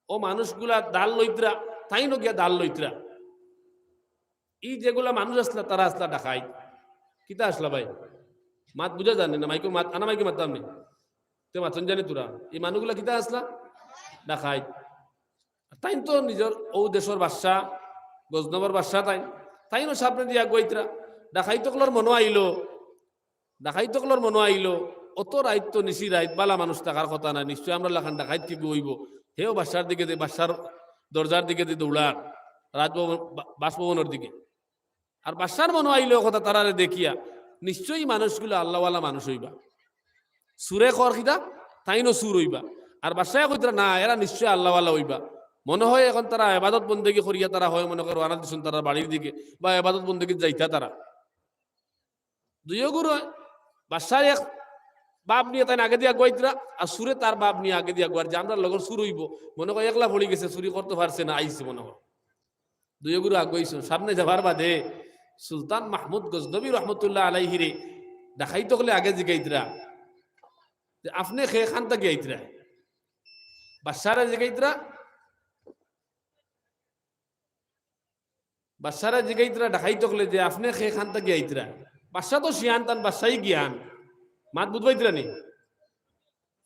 অউ মানুষগুলা ঢাল লইতরা, তাইনও গিয়া ঢাল লইতরা। ই যেগুলা মানুষ আছলা, তারা আছলা ডাকাইত। কিতা আছলা ভাই? মাত বুঝা যার নি না? মাইকো মাত, আনা মাইকো মাততাম নি। তে মাতইন জানি তোরা। ই মানুষগুলা কিতা আছলা? ডাকাইত। তাইন তো নিজর অউ দেশর বাদশা, গজনবর বাদশা তাইন। তাইনও সামনেদি আগুয়াইতরা। ডাকাইত অকলর মনো আইলো, ডাকাইত অকলর মনো আইলো, অত রাইত তো নিশি রাইত, বালা মানুষ থাকার কথা নায়, নিশ্চয় আমরার লাখান ডাকাইত কিগু অইবো। হেও বাদশার দিকেদি, বাদশার দরজার দিকেদি দৌড়ার, রাজভবন, বা-, বাসভবনর দিকে। আর বাদশার মনো আইলো কথা তারারে দেখিয়া, নিশ্চয়ই ই মানুষগুলা আল্লাহওয়ালা মানুষ অইবা। চুরে কর কিতা, তাইনও চুর অইবা। আর বাদশায় কইতরা, "না, এরা নিশ্চয় আল্লাহওয়ালা অইবা।" মনো অয় অখন তারা এবাদত বন্দেগি করিয়া তারা অয় মনো করে রওয়ানা দিছইন তারার বাড়ির দিকে, বা এবাদত বন্দেগিত যাইতা তারা। দুইওগুর অয়। বাদশার এক ভাব নিয়া তাইন আগেদি আগুয়াইতরা, আর চুরে তার ভাব নিয়া আগেদি আগুয়ার যে আমরার লগর চুর অইবো। মনো অয় একলা পড়িগেছে, চুরি করতো পারছে না, আইছে মনো অয়। দুইওগুর আগুয়াইছইন। সামনে যাবার বাদে সুলতান মাহমুদ গজনবী রহমতুল্লাহ আলাইহিরে ডাকাইত অকলে আগে জিগাইতরা যে, "আপনে কে, কান থাকি আইতরা?" বাদশারে জিগাইতরা, বাদশারে জিগাইতরা ডাকাইত অকলে যে, "আপনে কে, কান থাকি আইতরা?" বাদশা তো শিয়ান, তান বাদশাই জ্ঞান। মাত বুঝবাইতরা নি?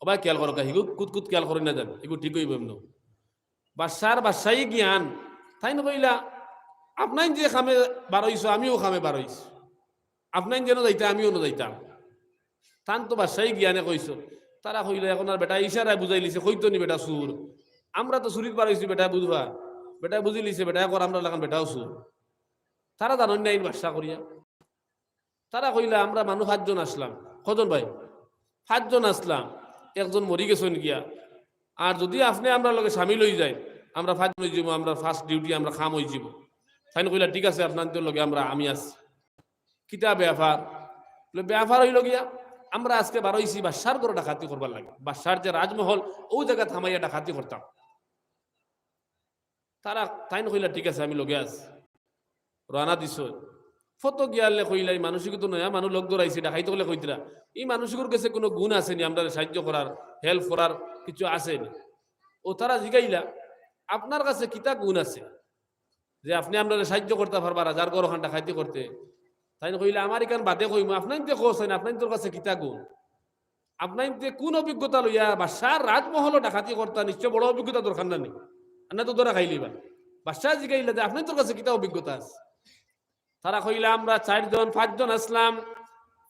ও ভাই, খেয়াল করো, হিগু কুত কুত খেয়াল করইন না জানি, হিগু ঠিক অইবো এমনে। বাদশার বাদশাই জ্ঞান। তাইন কইলা, "আপনাইন যে কামে বারইছো, আমিও কামে বারইছি। আপনাইন যেনো যাইতা, আমিও অনো যাইতাম।" তান তো বাদশাই জ্ঞানে কইছইন। তারা কইলা, "অখন আর বেটায় ইশারায় বুঝাইলিছে, কইতো নি বেটা চুর। আমরা তো চুরিত বারইছি, বেটায় বুঝবা। বেটায় বুঝিলিছে, বেটায় কর আমরার লাখান বেটাও চুর।" তারা জানইন না ইন বাদশা করিয়া। তারা কইলা, "আমরা মানুষ পাঁচজন আছলাম।" কয়জন ভাই? পাঁচজন আছলাম, একজন মরি গেছইন গিয়া। আর যুদি আপনে আমরার লগে শামিল অইযাইন, আমরা পাঁচজন অইযিমু, আমরার first duty, আমরার কাম অইযিবো। তাইন কইলা, "ঠিক আছে, আপনাইনতর লগে আমরা, আমি আছি।" "কিতা ব্যাপার?" বলে, "ব্যাপার অইলো গিয়া, আমরা আজকে বারইছি বাদশার ঘরো ডাকাতি করবার লাগি, বাদশার যে রাজমহল, অউ জাগাত হামাইয়া ডাকাতি করতাম।" তারা, তাইন কইলা, "ঠিক আছে, আমি লগে আছি।" রওয়ানা দিছইন। ফতো গিয়ালে কইলা, "ই মানুষগু তো নয়া মানুষ, লগ ধরাইছি, ডাকাইত অকলে কইতরা, ই মানুষগুর গেছে কুনু গুণ আছে নি, আমরারে সাহায্য করার, help করার কিছু আছে নি?" অউ তারা জিগাইলা, "আপনার কাছে কিতা গুণ আছে যে আপনে আমরারে সাহায্য করতা পারবা, রাজার ঘর অখান ডাকাতি করতে?" তাইন কইলা, "আমার ইখান বাদে কইমু, আপনাইনতে কওছইন, আপনাইনতর কাছে কিতা গুণ?" আপনাইনতে কুন অভিজ্ঞতা লইয়া বাদশার রাজমহলো ডাকাতি করতা? নিশ্চয় বড় অভিজ্ঞতা দরকার না নি? আর না তো ধরা খাইলিবা। বাদশা জিগাইলা যে, "আপনাইনতর কাছে কিতা অভিজ্ঞতা আছে?" তারা কইলা, "আমরা চাইরজন, পাঁচজন আছলাম,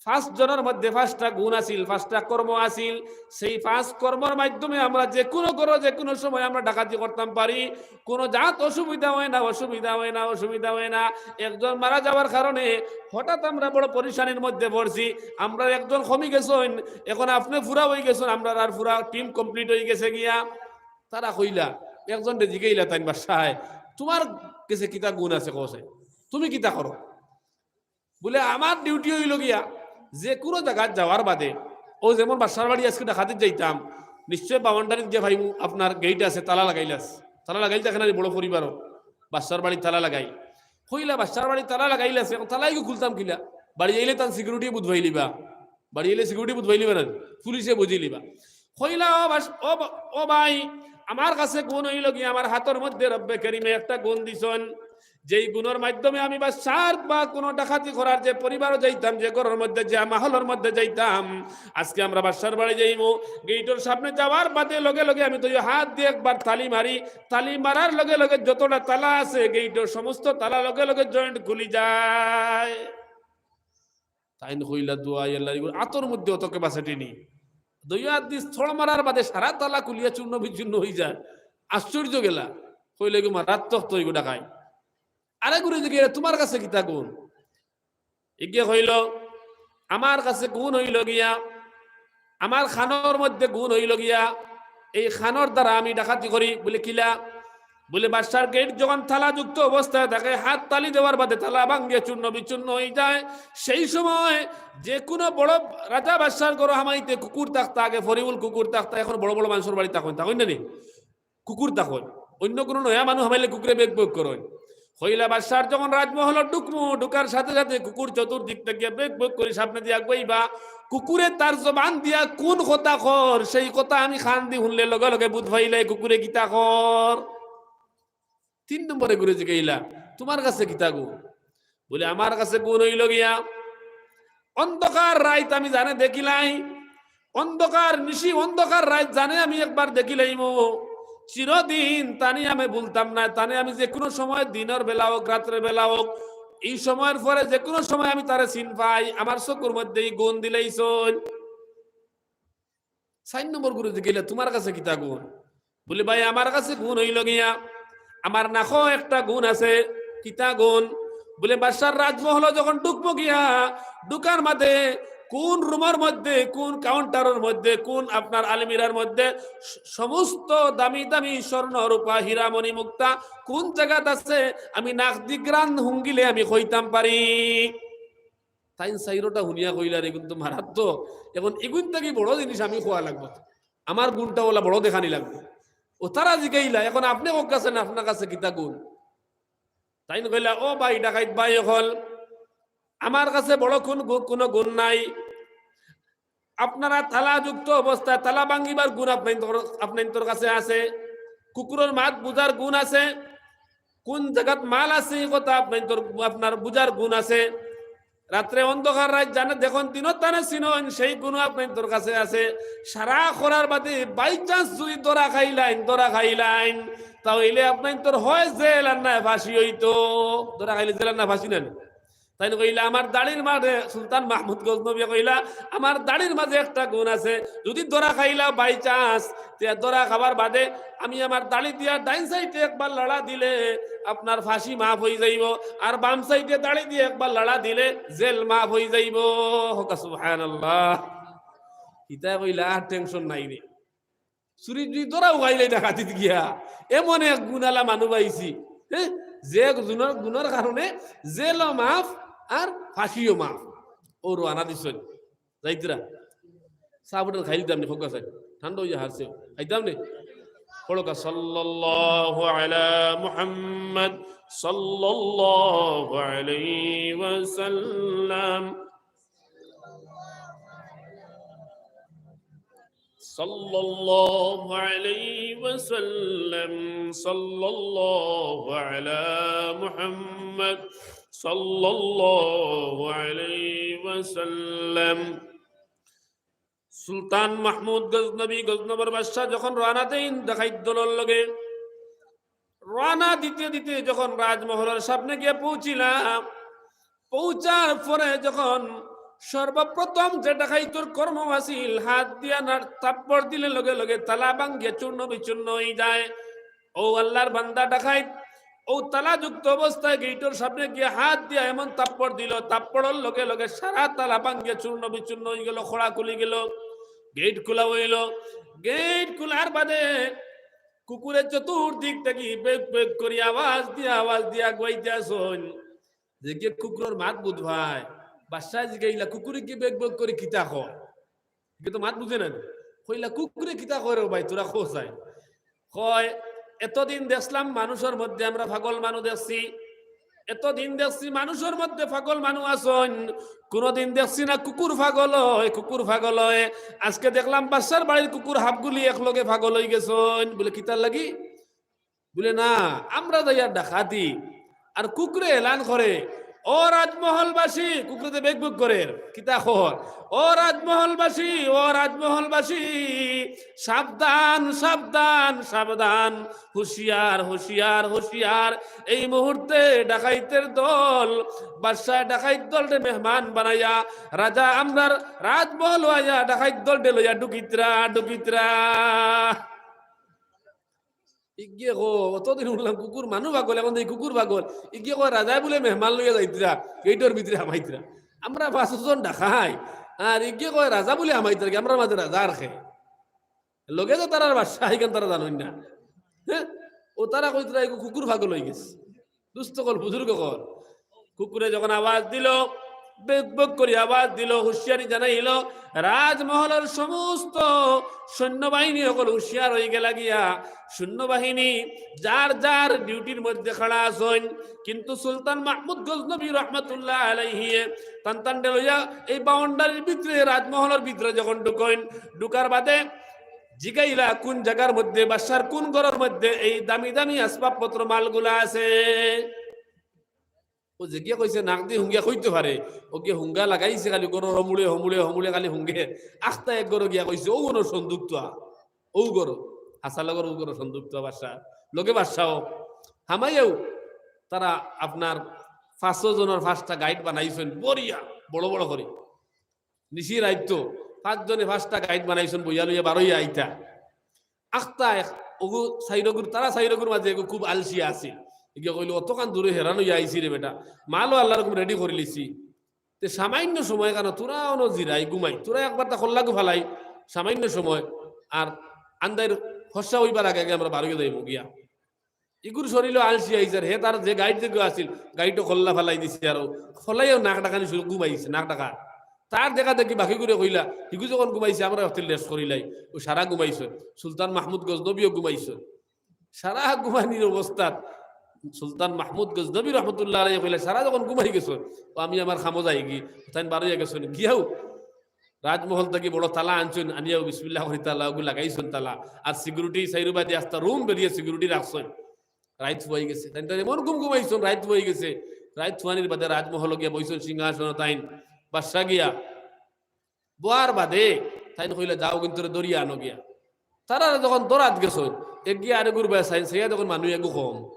পাঁচজনর মধ্যে পাঁচটা গুণ আছিল, পাঁচটা কর্ম আছিল। সেই পাঁচ কর্মর মাধ্যমে আমরা যেকুনু ঘরো, যেকুনু সময় আমরা ডাকাতি করতাম পারি, কুনু জাত অসুবিধা অয় না, অসুবিধা অয় না, অসুবিধা অয় না। একজন মারা যাওয়ার কারণে হঠাৎ আমরা বড় পরেশানির মধ্যে পড়ছি। আমরার একজন কমি গেছইন, এখন আপনে পুরা অইগেছইন, আমরার আর পুরা team complete অইগেছে গিয়া।" তারা কইলা, একজনরে জিগাইলা তাইন, "বাদশায়, তুমার গেছে কিতা গুণ আছে কওছাইন? তুমি কিতা করো?" বলে, "আমার duty অইলো গিয়া, যেকুনু জাগাত যাওয়ার বাদে, অউ যেমন বাদশার বাড়ি আজকে ডাকাতিত যাইতাম, নিশ্চয় boundary-ত গিয়া পাইমু, আপনার gate আছে, তালা লাগাইল আছে, তালা লাগাইল থাকে না নি, বড় পরিবারও, বাদশার বাড়ি তালা লাগাইল।" কইলা, "বাদশার বাড়ি তালা লাগাইল আছে, এখন তালা ইগু খুলতাম কিলা? বাড়ি আইলে তান security বুঝ পাইলিবা, বাড়ি আইলে security বুঝ পাইলিবা না, পুলিশে বুঝিলিবা।" কইলা, "ও বাস-, ও বা-, ও ভাই, আমার কাছে গুণ অইলো গিয়া, আমার হাতর মধ্যে রব্বে করিমে একটা গুণ দিছইন, যেই গুণর মাধ্যমে আমি বাদশার বা কুনু ডাকাতি করার যে পরিবারও যাইতাম, যে ঘরর মধ্যে, যে মহলর মধ্যে যাইতাম, আজকে আমরা বাদশার বাড়ি যাইমু, gate-র সামনে যাওয়ার বাদে লগে লগে আমি দুইও হাত দিয়া একবার তালি মারি, তালি মারার লগে লগে যতটা তালা আছে gate-র সমস্ত তালা লগে লগে joint খুলি যায়।" তাইন কইলা, "দুয়াই আল্লাহ, ইগুর আতর মধ্যে অত কেবা সেটে নি?" দুইও আত দি ছড় মারার বাদে সারা তালা খুলিয়া চূর্ণ বিচূর্ণ অইযায়। আশ্চর্য গেলা। কইলা, "ইগু মারাত্মক তো, ইগু ডাকাইত।" আরেকগুরে জিগাইলা, "তুমার কাছে কিতা গুণ?" ইগে কইলো, "আমার কাছে গুণ অইলো গিয়া, আমার কানর মধ্যে গুণ অইলো গিয়া, এই কানর দ্বারা আমি ডাকাতি করি।" বলে, "কিলা?" বলে, "বাদশার gate যখন তালাযুক্ত অবস্থায় থাকে, হাত তালি দেওয়ার বাদে তালা ভাঙ্গিয়া চূর্ণ বিচূর্ণ অইযায়, সেই সময় যেকুনু বড় রাজা বাদশার ঘরো হামাইতে কুকুর থাকতা, আগে ফরিউল কুকুর থাকতা, এখন বড় বড় মানষর বাড়ি থাকইন, থাকইন না নি? কুকুর থাকইন। অইন্য কুনু নয়া মানুষ হামাইলে কুকুরে বেক বেক করইন।" কইলা, "বাদশার যখন রাজমহলো ঢুকমু, ঢুকার সাথে সাথে কুকুর চতুর্দিক থাকি বেক বেক করি সামনে দিয়া আগুয়াইবা। কুকুরে তার জবান দিয়া কুন কথা কর, সেই কথা আমি কান দি হুনলে লগে লগে বুঝ পাইলাই কুকুরে কিতা কর।" তিন নম্বরে ঘুরে জিগাইলা, "তুমার কাছে কিতা গুণ?" বলে, "আমার কাছে গুণ অইলো গিয়া, অন্ধকার রাইত আমি জানে দেখিলাই, অন্ধকার নিশি, অন্ধকার রাইত জানে আমি একবার দেখিলাইমু। চিরদিন তানে আমি ভুলতাম না, তানে আমি যেকুনু সময়, দিনর বেলা অউক, রাত্রের বেলা অউক, ই সময়র পরে যেকুনু সময় আমি তারে চিন পাই, আমার চকুর মধ্যে ই গুণ দিলাইছইন।" চাইর নম্বর ঘুরে জিগাইলা, "তুমার কাছে কিতা গুণ?" বলে, "ভাই, আমার কাছে গুণ অইলো গিয়া, আমার নাকো একটা গুণ আছে।" "কিতা গুণ?" বলে, "বাদশার রাজমহলো যখন ঢুকমু গিয়া, ঢুকার মাঝে কুন room-র মধ্যে, কুন counter-র মধ্যে, কুন আপনার আলমিরার মধ্যে স-, সমস্ত দামি দামি স্বর্ণ, রূপা, হীরা, মণি, মুক্তা কুন জাগাত আছে, আমি নাক দি ঘ্রাণ হুঙ্গিলে আমি কইতাম পারি।" তাইন চাইরোটা হুনিয়া কইলা, "রে, ইগুন তো মারাত্মক। এখন ইগুন থাকি বড় জিনিস আমি কওয়া লাগবো, আমার গুণটা অলা বড় দেখানি লাগবো।" অউ তারা জিগাইলা, "এখন আপনে কউক্কা চাইন, আপনার কাছে কিতা গুণ?" তাইন কইলা, "ও ভাই, ডাকাইত ভাই অকল, আমার কাছে বড় কুন গু-, কুনু গুণ নাই। আপনারা তালাযুক্ত অবস্থায় তালা ভাঙ্গিবার গুণ আপনাইন্তর, আপনাইন্তর কাছে আছে, কুকুরর মাত বুঝার গুণ আছে, কুন জাগাত মাল আছে ই কথা আপনাইন্তর, আপনার বুঝার গুণ আছে, রাত্রে অন্ধকার রাইত জানে দেখইন, দিনো তানে চিনইন, সেই গুণও আপনাইন্তর কাছে আছে। সারা করার বাদে by chance যুদি ধরা খাইলাইন, ধরা খাইলাইন, তা অইলে আপনাইন্তর হয় জেল আর নায় ফাঁসি অইতো।" ধরা খাইলে জেল আর নায় ফাঁসি না নি? তাইন কইলা, "আমার দাড়ির মাঝে", সুলতান মাহমুদ গজনবী কইলা, "আমার দাড়ির মাঝে একটা গুণ আছে, যুদি ধরা খাইলাও by chance, তে ধরা খাবার বাদে আমি আমার দাড়ি দিয়া ডাইন সাইডে একবার লাড়া দিলে আপনার ফাঁসি মাফ অইযাইবো, আর বাম সাইডে দাড়ি দিয়া একবার লাড়া দিলে জেল মাফ অইযাইবো।" হক্কা সুবহানাল্লাহ। ইতায় কইলা, "আর tension নাই রে।" চুরি টুরি ধরাও খাইলে ডাকাতিত গিয়া। এমন এক গুণআলা মানুষ পাইছি, হ্যাঁ, যে গুণর, গুণর কারণে জেলও মাফ আর ফাঁসিও মাফ। ও রওয়ানা দিছইন। যাইতরা। চা বটল খাইলিতাম নি, হক্কা চাই। ঠান্ডা অইয়া হারছে। খাইতাম নি? পড়ো কা, সাল্লাল্লাহু আলা মুহাম্মদ, সাল্লাল্লাহু আলাইহি ওয়াসাল্লাম। সাল্লাল্লাহু আলাইহি ওয়াসাল্লাম, সাল্লাল্লাহু আলা মুহাম্মদ, সাল্লাল্লাহু আলাইহি ওয়াসাল্লাম। সুলতান মাহমুদ গজনবী, গজনবর বাদশা যখন রওয়ানা দেইন ডাকাইত দলর লগে, রওয়ানা দিতে দিতে যখন রাজমহলর সামনে গিয়া পৌঁছিলা, পৌঁছার পরে যখন সর্বপ্রথম যে ডাকাইতর কর্ম আছিল, হাত দিয়া না থাপ্পড় দিলে লগে লগে তালা ভাঙ্গিয়া চূর্ণ বিচূর্ণ অইযায়। ও আল্লাহর বান্দা ডাকাইত, ও তালাযুক্ত অবস্থায় গেইটর সামনে গিয়া হাত দিয়া এমন থাপ্পড় দিল, থাপ্পড়র লগে লগে সারা তালা ভাঙ্গিয়া চূর্ণ বিচূর্ণ অইগেল, খোড়া খুলিগেল, গেইট খুলা অইল। গেইট খুলার বাদে কুকুরে চতুর্দিক থাকি বেক বেক করি আওয়াজ দিয়া, আওয়াজ দিয়া আগুয়াইতাছইন। যেগিয়ে কুকুরর মাত বুঝ পায়, বাদশায় জিগাইলা, "কুকুরে কিগিয়ে বেক বেক করি কিতা কয়?" ইগিয়ে তো মাত বুঝে না। কইলা, "কুকুরে কিতা কয় রে ভাই, তোরা কও চাই।" কয়, "এতদিন দেখছিলাম মানুষর মধ্যে আমরা পাগল মানুষ দেখছি, এতদিন দেখছি মানুষর মধ্যে পাগল মানুষ আছইন, কোনোদিন দেখছি না কুকুর পাগল অয়, কুকুর পাগল অয়। আজকে দেখলাম বাদশার বাড়ির কুকুর হাফগুলি একলগে পাগল অইগেছইন।" বলে, "কিতার লাগি?" বলে, "না, আমরা যাইয়ার ডাকাতি।" আর কুকুরে এলান করে, "ও রাজমহলবাসী", কুকুরে তো বেক বেক করের, কিতা কর, "ও রাজমহলবাসী, ও রাজমহলবাসী, সাবধান, সাবধান, সাবধান, হুঁশিয়ার, হুঁশিয়ার, হুঁশিয়ার। এই মুহূর্তে ডাকাইতের দল, বাদশায় ডাকাইত দলরে মেহমান বানাইয়া, রাজা আমরার রাজমহল আইয়া ডাকাইত দলরে লইয়া ঢুকিতরা, ঢুকিতরা।" ইগিয়ে কয়, "অতদিন হুনলাম কুকুর মানুষ পাগল, এখন দেখি কুকুর পাগল।" ইগিয়ে কয়, "রাজায় বুলে মেহমান লইয়া যাইতরা, গেইটর ভিতরে হামাইতরা। আমরা পাঁচজন ডাকাইত, আর ইগিয়ে কয় রাজা বুলে হামাইতরা, কি আমরার মাঝে রাজা আর কে? লগে যে তারার বাদশা, ইখান তারা জানইন না।" হ্যাঁ, ও তারা কইতরা, "ইগু কুকুর পাগল অইগেছে।" দুস্ত অকল, বুজুর্গ অকল, কুকুরে যখন আওয়াজ দিল, বেক বেক করি আওয়াজ দিল, হুঁশিয়ারি জানাইল, রাজমহলর সমস্ত সৈন্যবাহিনী অকল হুঁশিয়ার অইগেলা গিয়া। সৈন্যবাহিনী যার যার ডিউটির মধ্যে খাড়া আছইন, কিন্তু সুলতান মাহমুদ গজনবী রহমতুল্লাহ আলাইহিয়ে তান তানরে লইয়া এই বাউন্ডারির ভিতরে, রাজমহলর ভিতরে যখন ঢুকইন, ঢুকার বাদে জিগাইলা, "কোন জাগার মধ্যে, বাদশার কোন ঘরর মধ্যে এই দামি দামি আসবাবপত্র মালগুলা আছে?" ও যেগিয়ে কইছে, নাকদি হুঙ্গিয়া কইতো পারে, অগিয়ে হুঙ্গা লাগাইছে খালি ঘরর হমুড়ে, হমুড়ে, হমুড়ে খালি হুঙ্গে। আখতা এক ঘরো গিয়া কইছে, "অউ ঘরো সন্দুক থুয়া, অউ ঘরো।" হাছা লগর অউ ঘরো সন্দুক থুয়া বাদশা, লগে বাদশাও। হামাইয়াও তারা আপনার পাঁচশো জনর পাঁচটা গাইট বানাইছইন, বড়িয়া, বড় বড় করি। নিশি রাইতো পাঁচজনে পাঁচটা গাইট বানাইছইন, বইয়া লইয়া বারইয়া আইতা। আখতা এক, অগু চাইরগুর, তারা চাইরগুর মাঝে এগু খুব আলসি আছিল। ইগিয়ে কইল, "অতখান দূরে হেরান অইয়া আইছি রে বেটা, মালও আল্লার হুকুম রেডি করিলিছি। তে সামান্য সময় কেন তোরা অনো জিরাই, ঘুমাই, তোরা একবার তা খল্লাগু ফালাই, সামান্য সময়, আর আন্দাইর ফর্সা অইবার আগে আগে আমরা বারইয়া যাইমু গিয়া।" ইগুর শরীরও আলসি আইছে, আর হে তার যে গাইট যেগু আছিল, গাইটও খল্লা ফালাই দিছে, আরো খল্লাইও নাক ডাকানি শুরু, ঘুমাইছে, নাক ডাকা। তার দেখা দেখি বাকিগুরে কইলা, "হিগু যখন ঘুমাইছে, আমরা একটু রেস্ট করিলাই।" ও সারা ঘুমাইছে, সুলতান মাহমুদ গজনবীও ঘুমাইছে। সারা ঘুমানির অবস্থাত সুলতান মাহমুদ গজনবী রহমতুল্লাহ আলাইহি কইলা, "সারা যখন ঘুমাই গেছে, ও আমি আমার কামো যাইগি।" তাইন বারইয়া গেছইন, গিয়াও রাজমহল থাকি বড় তালা আনছইন, আনিয়াও বিসমিল্লাহ করি তালা অগু লাগাইছইন তালা। আর সিকিউরিটি চাইরুবায়দি আস্তা রুম বেরিয়ে সিকিউরিটি রাখছইন। রাইত ফুয়াই গেছে। তাইন তাইন এমন ঘুম ঘুমাইছইন, রাইত ফুয়াই গেছে। রাইত ফুয়ানির বাদে রাজমহল গিয়া বইছইন সিংহাসন তাইন। বাদশা গিয়া বওয়ার বাদে তাইন কইলা, "যাও কিন্তু ধরিয়া আনো গিয়া।" তারা যখন ধরাত গেছইন, এগিয়ে আরেগুর বায় চাইন, চাইয়া দেখইন মানুষ এগু কম।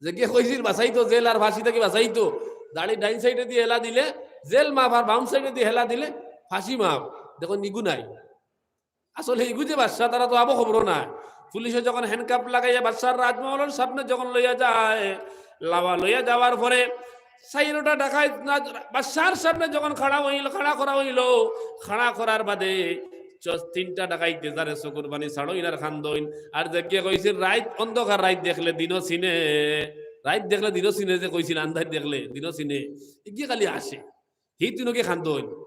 যেগিয়ে কইছিল বাঁচাইতো, জেল আর ফাঁসি থাকি বাঁচাইতো, দাড়ি ডাইন সাইডে দি হেলা দিলে জেল মাফ, আর বাম সাইডে দি হেলা দিলে ফাঁসি মাফ। দেখো, নিগু নাই। আসলে ইগু যে বাদশা, তারা তো আবো খবরও নাই। পুলিশে যখন হ্যান্ডকাফ লাগাইয়া বাদশার রাজমহলর সামনে যখন লইয়া যায়, লাওয়া লইয়া যাওয়ার পরে চাইরোটা ডাকাইত না, বাদশার সামনে যখন খাড়া অইল, খাড়া করা অইল, খাড়া করার বাদে চ-, তিনটা ডাকাইতে যারে চকুর পানি ছাড়ইন আর কান্দইন। আর যেগিয়ে কইছিল, "রাইত অন্ধকার, রাইত দেখলে দিনও চিনে, রাইত দেখলে দিনও চিনে", যে কইছিল, "আন্ধাইর দেখলে দিনও চিনে", ইগিয়ে খালি আসে। হি তিনগিয়ে কান্দইন।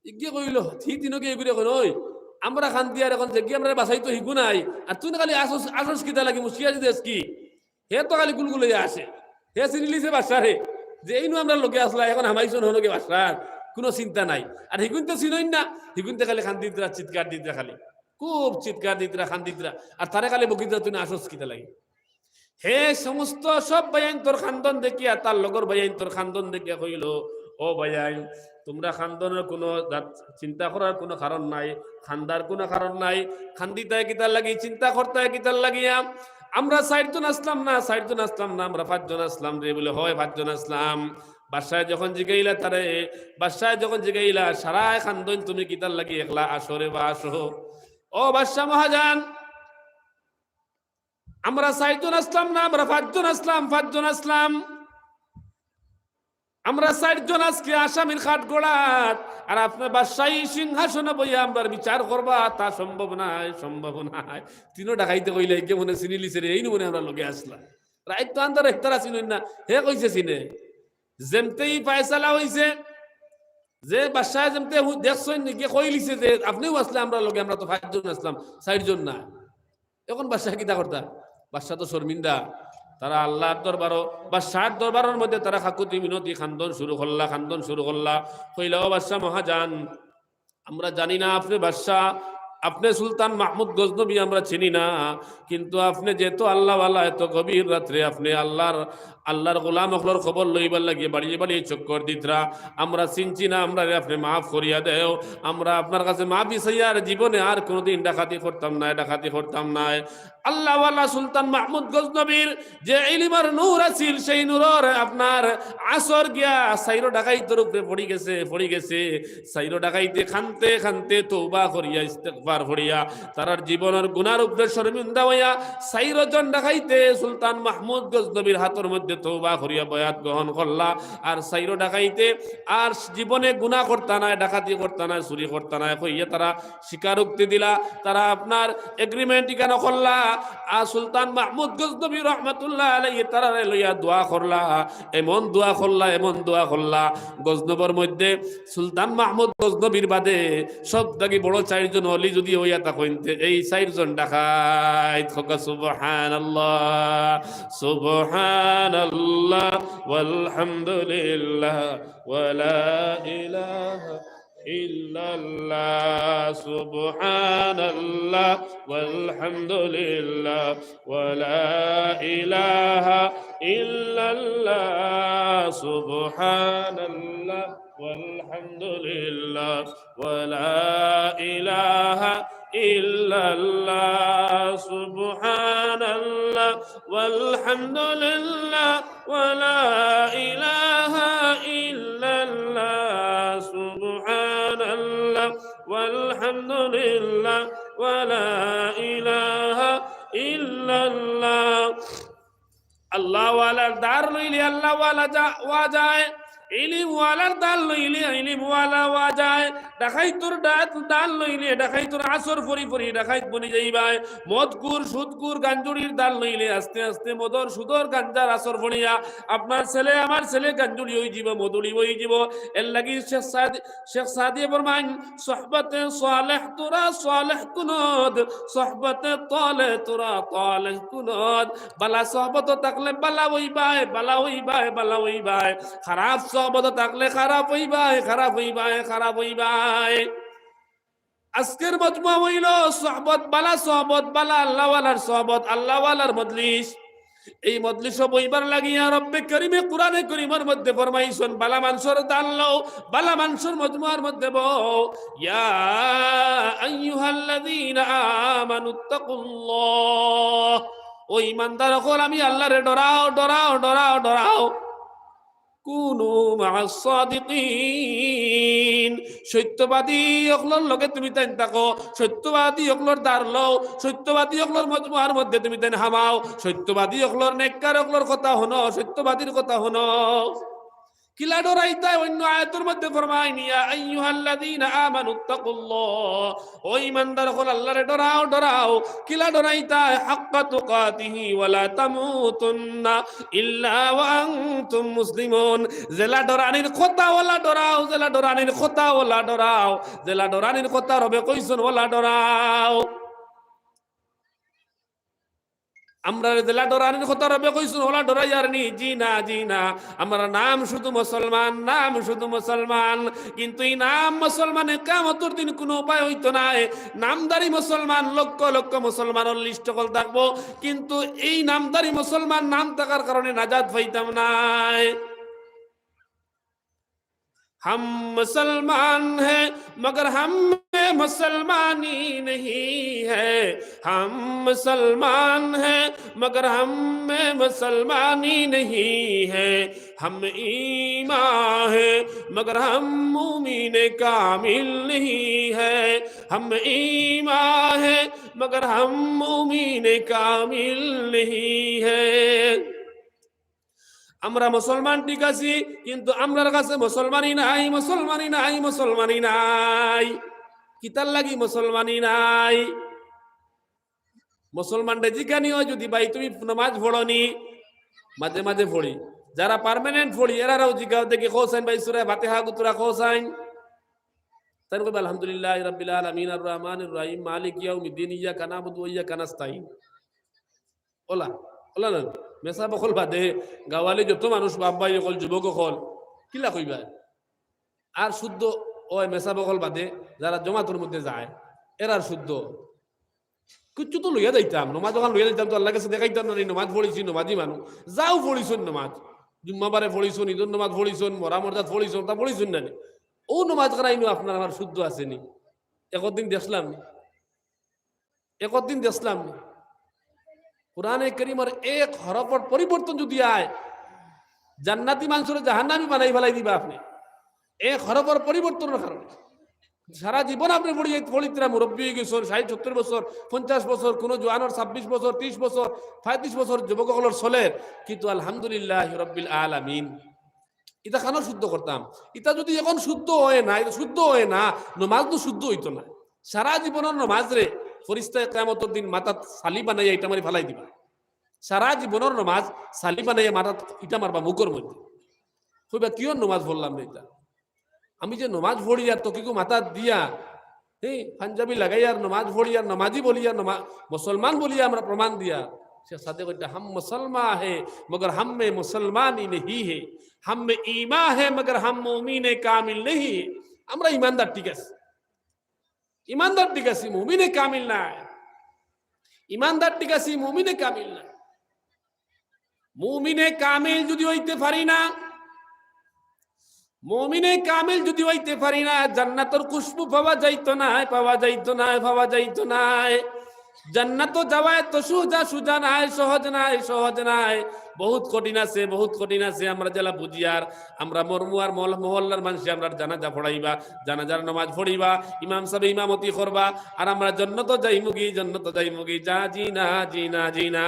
ইগিয়ে কইল, হি তিনগিয়ে ইগুরে কইল, "ওই, আমরা কান্দি আর এখন যেগিয়ে আমরারে বাঁচাইতো হিগু নাই, আর তুই খালি আসস, আসস কিতা লাগি, মুশকিল আছে দেশ কি?" হে তো খালি গুলগুলাইয়া আসে। হে চিনিলিছে বাদশারে, যে এইনু আমরার লগে আসলা, এখন হামাইছইন হনগি বাদশার, কুনু চিন্তা নাই। আর হিগুইন্তে চিনইন না, হিগুইন্তে খালি কান্দিতরা, চিৎকার দিতরা খালি। খুব চিৎকার দিতরা, কান্দিতরা। আর তারে খালি বকিতরা, "তুই না আসস কিতা লাগি?" হে সমস্ত সব ভাইয়াইন্তর কান্দন দেখিয়া, তার লগর ভাইয়াইন্তর কান্দন দেখিয়া কইল, "ও ভাইয়াইন, তুমরা কান্দনর কুনু জাত-, চিন্তা করার কুনু কারণ নাই, কান্দার কুনু কারণ নাই। কান্দিতায় কিতার লাগি, চিন্তা করতায় কিতার লাগিয়া? আমরা চাইরজন আসলাম না, চাইরজন আসলাম না, আমরা পাঁচজন আসলাম রে।" বলে, "হয়, পাঁচজন আসলাম।" বাদশায় যখন জিগাইলা তারে, বাদশায় যখন জিগাইলা, "সারায় কান্দইন, তুমি কিতার লাগি একলা আসো রে বা আসো?" ও বাদশা মহাজন, আমরা চাইরজন আসলাম না, আমরা পাঁচজন আসলাম, পাঁচজন আসলাম। আমরা চাইরজন আজকে আসামির কাঠগড়াত, আর আপনে বাদশাহী সিংহাসনে বইয়া আমরার বিচার করবা, তা সম্ভব নায়, সম্ভব নায়। তিনো ডাকাইতে কইলে, "ইগিয়ে মনে চিনিলিছে রে, এইনু মনে আমরার লগে আসলা।" রাইত তো আন্দার, ইতারা চিনইন না, হে কইছে চিনে। যেমতেই ফয়সালা অইছে, যে বাদশায় যেমতে হু-, দেখছইন, ইগিয়ে কইলিছে যে, "আপনেও আসলে আমরার লগে, আমরা তো পাঁচজন আসলাম, চাইরজন না।" এখন বাদশা কিতা করতা? বাদশা তো শর্মিন্দা। তারা আল্লার দরবারো, বাদশার দরবারর মধ্যে তারা কাকুতি মিনতি কান্দন শুরু করলা, কান্দন শুরু করলা। কইলা, "ও বাদশা মহাজন, আমরা জানি না আপনে বাদশা, আপনে সুলতান মাহমুদ গজনবী আমরা চিনি না, কিন্তু আপনে যেহেতু আল্লাওয়ালা, এত গভীর রাত্রে আপনে আল্লার, আল্লার গোলাম অকলর খবর লইবার লাগি বাড়িয়ে বাড়িয়ে চক্কর দিতরা, আমরা চিনছি না, আমরারে আপনে মাফ করিয়া দেও, আমরা আপনার কাছে মাফি চাইয়ার, জীবনে আর কোনোদিন ডাকাতি করতাম নায়, ডাকাতি করতাম নায়।" আল্লাওয়ালা সুলতান মাহমুদ গজনবীর যে ইলিমর নূর আছিল, সেই নূরর আপনার আসর গিয়া চাইরো ডাকাইতর উপরে পড়ি গেছে, পড়ি গেছে। চাইরো ডাকাইতে কানতে কানতে তওবা করিয়া, ইস্তেগফার করিয়া, তারার জীবনর গুনার উপরে শর্মিন্দা অইয়া, চাইরো জন ডাকাইতে সুলতান মাহমুদ গজনবীর হাতর মধ্যে তওবা করিয়া বয়াত গ্রহণ করলা। আর চাইরো ডাকাইতে আর জীবনে গুনা করতা নায়, ডাকাতি করতা নায়, চুরি করতা নায় কইয়া তারা স্বীকারোক্তি দিলা, তারা আপনার এগ্রিমেন্ট ইখান করলা। আর সুলতান মাহমুদ গজনবী রহমতুল্লাহ আলাইহি তারারে লইয়া দোয়া করলা, এমন দোয়া করলা, এমন দোয়া করলা, গজনবর মধ্যে সুলতান মাহমুদ গজনবীর বাদে সব থাকি বড় চাইরজন অলি যদি অইয়া থাকইন, তে এই চাইরজন ডাকাইত। কউক্কা সুবহানাল্লাহ, সুবহানাল্লাহ, ওয়ালহামদুলিল্লাহ, ওয়ালা ইলাহা ইল্লাল্লাহ, সুবহানাল্লাহ, ওয়ালহামদুলিল্লাহ, ওয়ালা ইলাহা ইল্লাল্লাহ, সুবহানাল্লাহ, ওয়ালহামদুলিল্লাহ, ওয়ালা ইলাহা ইল্লাল্লাহ, সুবহানাল্লাহ, ওয়ালহামদুলিল্লাহ, ওয়ালা ইলাহা ইল্লাল্লাহ, সুবহানাল্লাহ, ওয়ালহামদুলিল্লাহ, ওয়ালা ইলাহা ইল্লাল্লাহ। আল্লাহওয়ালার দার লইলে আল্লাহওয়ালা যা-, অওয়া যায়, ইলিমওয়ালার দার লইলে ইলিমওয়ালা অওয়া যায়। ডাকাইতর দা-, দার লইলে ডাকাইতর আসর ফড়ি ফড়ি ডাকাইত বনি যাইবায়। মদখুর, সুদখুর, গাঞ্জুড়ির দার লইলে আস্তে আস্তে মদর, সুদর, গাঞ্জার আসর ফড়িয়া আপনার ছেলে, আমার ছেলে গাঞ্জুড়ি অইযিবো, মদুড়ি অইযিবো। এরলাগি শেখ সাদ-, শেখ সাদিয়ে ফরমাইন, "সোহবতে সালেহ তোরা সালেহ কুনদ, সোহবতে তালেহ তোরা তালেহ কুনদ।" বালা সোহবতো থাকলে বালা অইবায়, বালা অইবায়, বালা অইবায়। খারাপ সোহবতো থাকলে খারাপ অইবায়, খারাপ অইবায়, খারাপ অইবায়। আজকের মজমুয়া অইলো সোহবত, বালা সোহবত, বালা আল্লাহওয়ালার সোহবত, আল্লাহওয়ালার মজলিস। এই মজলিসো বইবার লাগিয়া রব্বে করিমে কুরআনে করিমর মধ্যে ফরমাইছইন, "বালা মানষর দার লও, বালা মানষর মজমুয়ার মধ্যে বও।" ইয়া আইয়ুহাল্লাযীনা আমানুত্তাকুল্লাহ। ও ঈমানদার অকল, আমি আল্লাহরে ডরাও, ডরাও, ডরাও, ডরাও। কুনু মা'আস সাদিকিন। সত্যবাদী অকলর লগে তুমি তাইন থাকো, সত্যবাদী অকলর ধার লও, সত্যবাদী অকলর মজমুয়ার মধ্যে তুমি তাইন হামাও, সত্যবাদী অকলর, নেককার অকলর কথা হুনো, সত্যবাদীর কথা হুনো। কিলা ডরাইতায়? অন্য আয়াতর মধ্যে ফরমাইন, "ইয়া আইয়ুহাল্লাযীনা আমানুত্তাকুল্লাহ।" ও ঈমানদার অকল, আল্লাহরে ডরাও, ডরাও। কিলা ডরাইতায়? "হাক্কা তুকাতিহি ওয়া লা তামুতুন্না ইল্লা ওয়া আনতুম মুসলিমুন।" যেলা ডরানির কথা অলা ডরাও, যেলা ডরানির কথা অলা ডরাও, যেলা ডরানির কথা রবে কইছইন অলা ডরাও। আমরারে যেলা ডরানির কথা রবে কইছইন, অলা ডরাইয়ার নি? জি না, জি না। আমরার নাম শুধু মুসলমান, নাম শুধু মুসলমান। কিন্তু ই নাম মুসলমানে কিয়ামতর দিন কুনু উপায় অইতো নায়। নামধারী মুসলমান, লক্ষ লক্ষ মুসলমানর লিস্ট অকল থাকবো, কিন্তু ই নামধারী মুসলমান নাম থাকার কারণে নাজাত পাইতাম নায়। ہم مسلمان ہیں مگر ہم میں مسلمانی نہیں ہے، ہم مسلمان ہیں مگر ہم میں مسلمانی نہیں ہے، ہم ایمان ہیں مگر ہم مومن کامل نہیں ہے، ہم ایمان ہیں مگر ہم مومن کامل نہیں ہے۔ আমরা মুসলমান ঠিক আছি, কিন্তু আমরার কাছে মুসলমানি নাই, মুসলমানি নাই, মুসলমানি নাই। কিতার লাগি মুসলমানি নাই? মুসলমানরে জিগানি অয় যদি, "ভাই, তুমি নমাজ পড়ো নি?" "মাঝে মাঝে পড়ি।" যারা পার্মানেন্ট পড়ি, এরারেও জিগাও দেখি, "কও চাইন ভাই, সূরা ফাতিহা গুতুরা কও চাইন।" তাইন কইবা, "আলহামদুলিল্লাহি রাব্বিল আলামিন, আর রহমানির রহিম, মালিকি ইয়াউমিদ্দিন, ইয়াকা না'বুদু ওয়া ইয়াকা নাস্তাইন।" অলা, অলা না, মেসাব অকল বাদে, গাওয়ালি যত মানুষ, বাপ ভাই অকল, যুবক অকল, কিলা কইবা? আর শুদ্ধ অয় মেসাব অকল বাদে, যারা জমাতর মধ্যে যায়, এরার শুদ্ধ। কিচ্ছু তো লইয়া যাইতাম, নমাজ অখান লইয়া যাইতাম তো আল্লাহর কাছে দেখাইতাম না নি, নমাজ পড়িছি, নমাজি মানুষ। যাও পড়িছইন নমাজ, জুম্মাবারে পড়িছইন, ইদর নমাজ পড়িছইন, মরা মরদাত পড়িছইন, তা পড়িছইন না নি? অউ নমাজ করাইনো আপনার আমার শুদ্ধ আছে নি? একদিন দেখলাম নি? একদিন দেখলাম নি? কোরআনে করিমর এক হরফর পরিবর্তন যদি আয়, জান্নাতি মানষরে জাহান্নামি বানাই ফালাই দিবা আপনে, এক হরফর পরিবর্তনর কারণে। সারা জীবন আপনে পড়ি, পড়িতরা মুরব্বি অই গেছইন, ষাইট সত্তইর বছর, পঞ্চাশ বছর, কুনু জোয়ানর ছাব্বিশ বছর, ত্রিশ বছর, পঁয়ত্রিশ বছর যুবক অকলর চলের, কিন্তু আলহামদুলিল্লাহি রাব্বিল আলামিন। ইতা কেনে শুদ্ধ করতাম? ইতা যদি এখন শুদ্ধ অয় না, ইতা শুদ্ধ অয় না, নমাজ তো শুদ্ধ অইতো না। সারা জীবনর নমাজরে ফিরিস্তায় কিয়ামতর দিন মাথাত ছালি বানাইয়া ইটা মারি ফালাই দিবা। সারা জীবনর নমাজ ছালি বানাইয়া মাথাত ইটা মারবা মুখর মধ্যে। কইবা, "কিওর নমাজ পড়লাম রে ইতা? আমি যে নমাজ পড়িয়ার তকিগু মাথাত দিয়া, হে, পাঞ্জাবি লাগাইয়ার নমাজ পড়িয়ার, নমাজি বলিয়ার, নমা-, মুসলমান বলিয়া আমরা প্রমাণ দিয়া।" শেখ সাদে কইতা, "হাম মুসলমান হে, মগর হাম মে মুসলমানি নেহি হে। হাম মে ইমান হে, মগর হাম মুমিনে কামিল নেহি হে।" আমরা ইমানদার ঠিক আছি, ইমানদার ঠিক আছি, মুমিনে কামিল নায়। ইমানদার ঠিক আছি, মুমিনে কামিল নায়। মুমিনে কামিল যদি অইতে পারি না, মুমিনে কামিল যদি অইতে পারি না, জান্নাতর খুশবু পাওয়া যাইতো নায়, পাওয়া যাইতো নায়, পাওয়া যাইতো নায়। জান্নাতো যাওয়া এত সুজা, সুজা নায়, সহজ নায়, সহজ নায়। বহুত কঠিন আছে, বহুত কঠিন আছে। আমরা যেলা বুঝিয়ার, আমরা মরমু আর মহল-, মহল্লার মানষে আমরার জানাজা পড়াইবা, জানাজার নমাজ পড়িবা, ইমাম সাবে ইমামতি করবা, আর আমরা জন্নতো যাইমুগি, জন্নতো যাইমুগি। যা, জি না, জি না, জি না।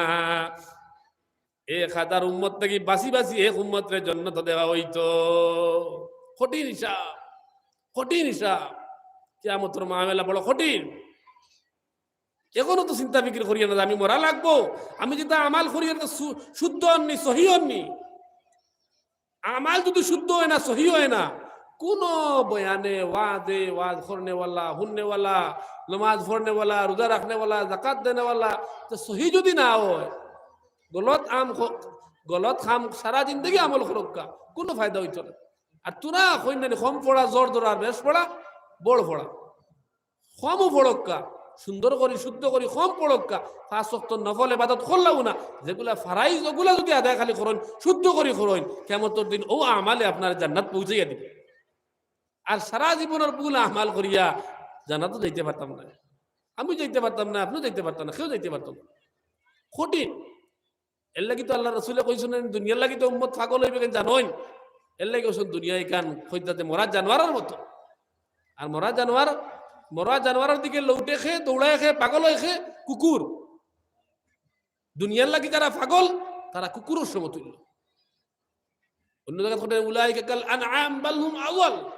এক হাজার উম্মত থাকি বাছি বাছি এক উম্মতরে জন্নত দেওয়া অইতো। কঠিন হিসাব, কঠিন হিসাব। কিয়ামতর মামলা বড় কঠিন। এখনো তো চিন্তা ফিকির করিয়ার না যে আমি মরা লাগবো, আমি যেতা আমাল করিয়ার ইতা শু-, শুদ্ধ অর নি, সহি অর নি। আমাল যদি শুদ্ধ অয় না, সহি অয় না, কুনু বয়ানে, ওয়াজে, ওয়াজ করনেওয়ালা, হুননেওয়ালা, নমাজ পড়নেওয়ালা, রোজা রাখনেওয়ালা, জাকাত দেনেওয়ালা, তো সহি যদি না অয়, গলত আম খ-, গলত খাম সারা জিন্দেগি আমল করউক্কা, কুনু ফায়দা অইতো না। আর তুরা কইন না নি, কম পড়া জোর ধরা, আর বেশ পড়া বড় পড়া। কমও পড়উক্কা, সুন্দর করি, শুদ্ধ করি, কম পড়উক্কা, পাঁচ ওয়াক্ত নফল ইবাদত করলাও না, যেগুলা ফারাইজ, ওগুলা যদি আদায় খালি করইন, শুদ্ধ করি করইন, কিয়ামতর দিন অউ আমালে আপনারে জান্নাত পৌঁছাইয়া দিবো। আর সারা জীবনর ভুল আমাল করিয়া জান্নাতো যাইতে পারতাম না, আমি যাইতে পারতাম না, আপনেও যাইতে পারতা না, কেউ যাইতে পারতো না। কঠিন। এর লাগি তো আল্লার রসুলে কইছইন, দুনিয়ার লাগি তো উম্মত পাগল অইবা কেনে জানইন? এর লাগি অখন দুনিয়া ইখান কইতাতে মরা জানোয়ারর মতো। আর মরা জানোয়ার, মরা জানোয়ারর দিকে লউটে খে, দৌড়ায় খে, পাগল অয় খে কুকুর। দুনিয়ার লাগি যারা পাগল, তারা কুকুরর সমতুল্য। অন্য জাগাত কইন, "উলাইকা কাল আনআম বাল হুম আদাল।"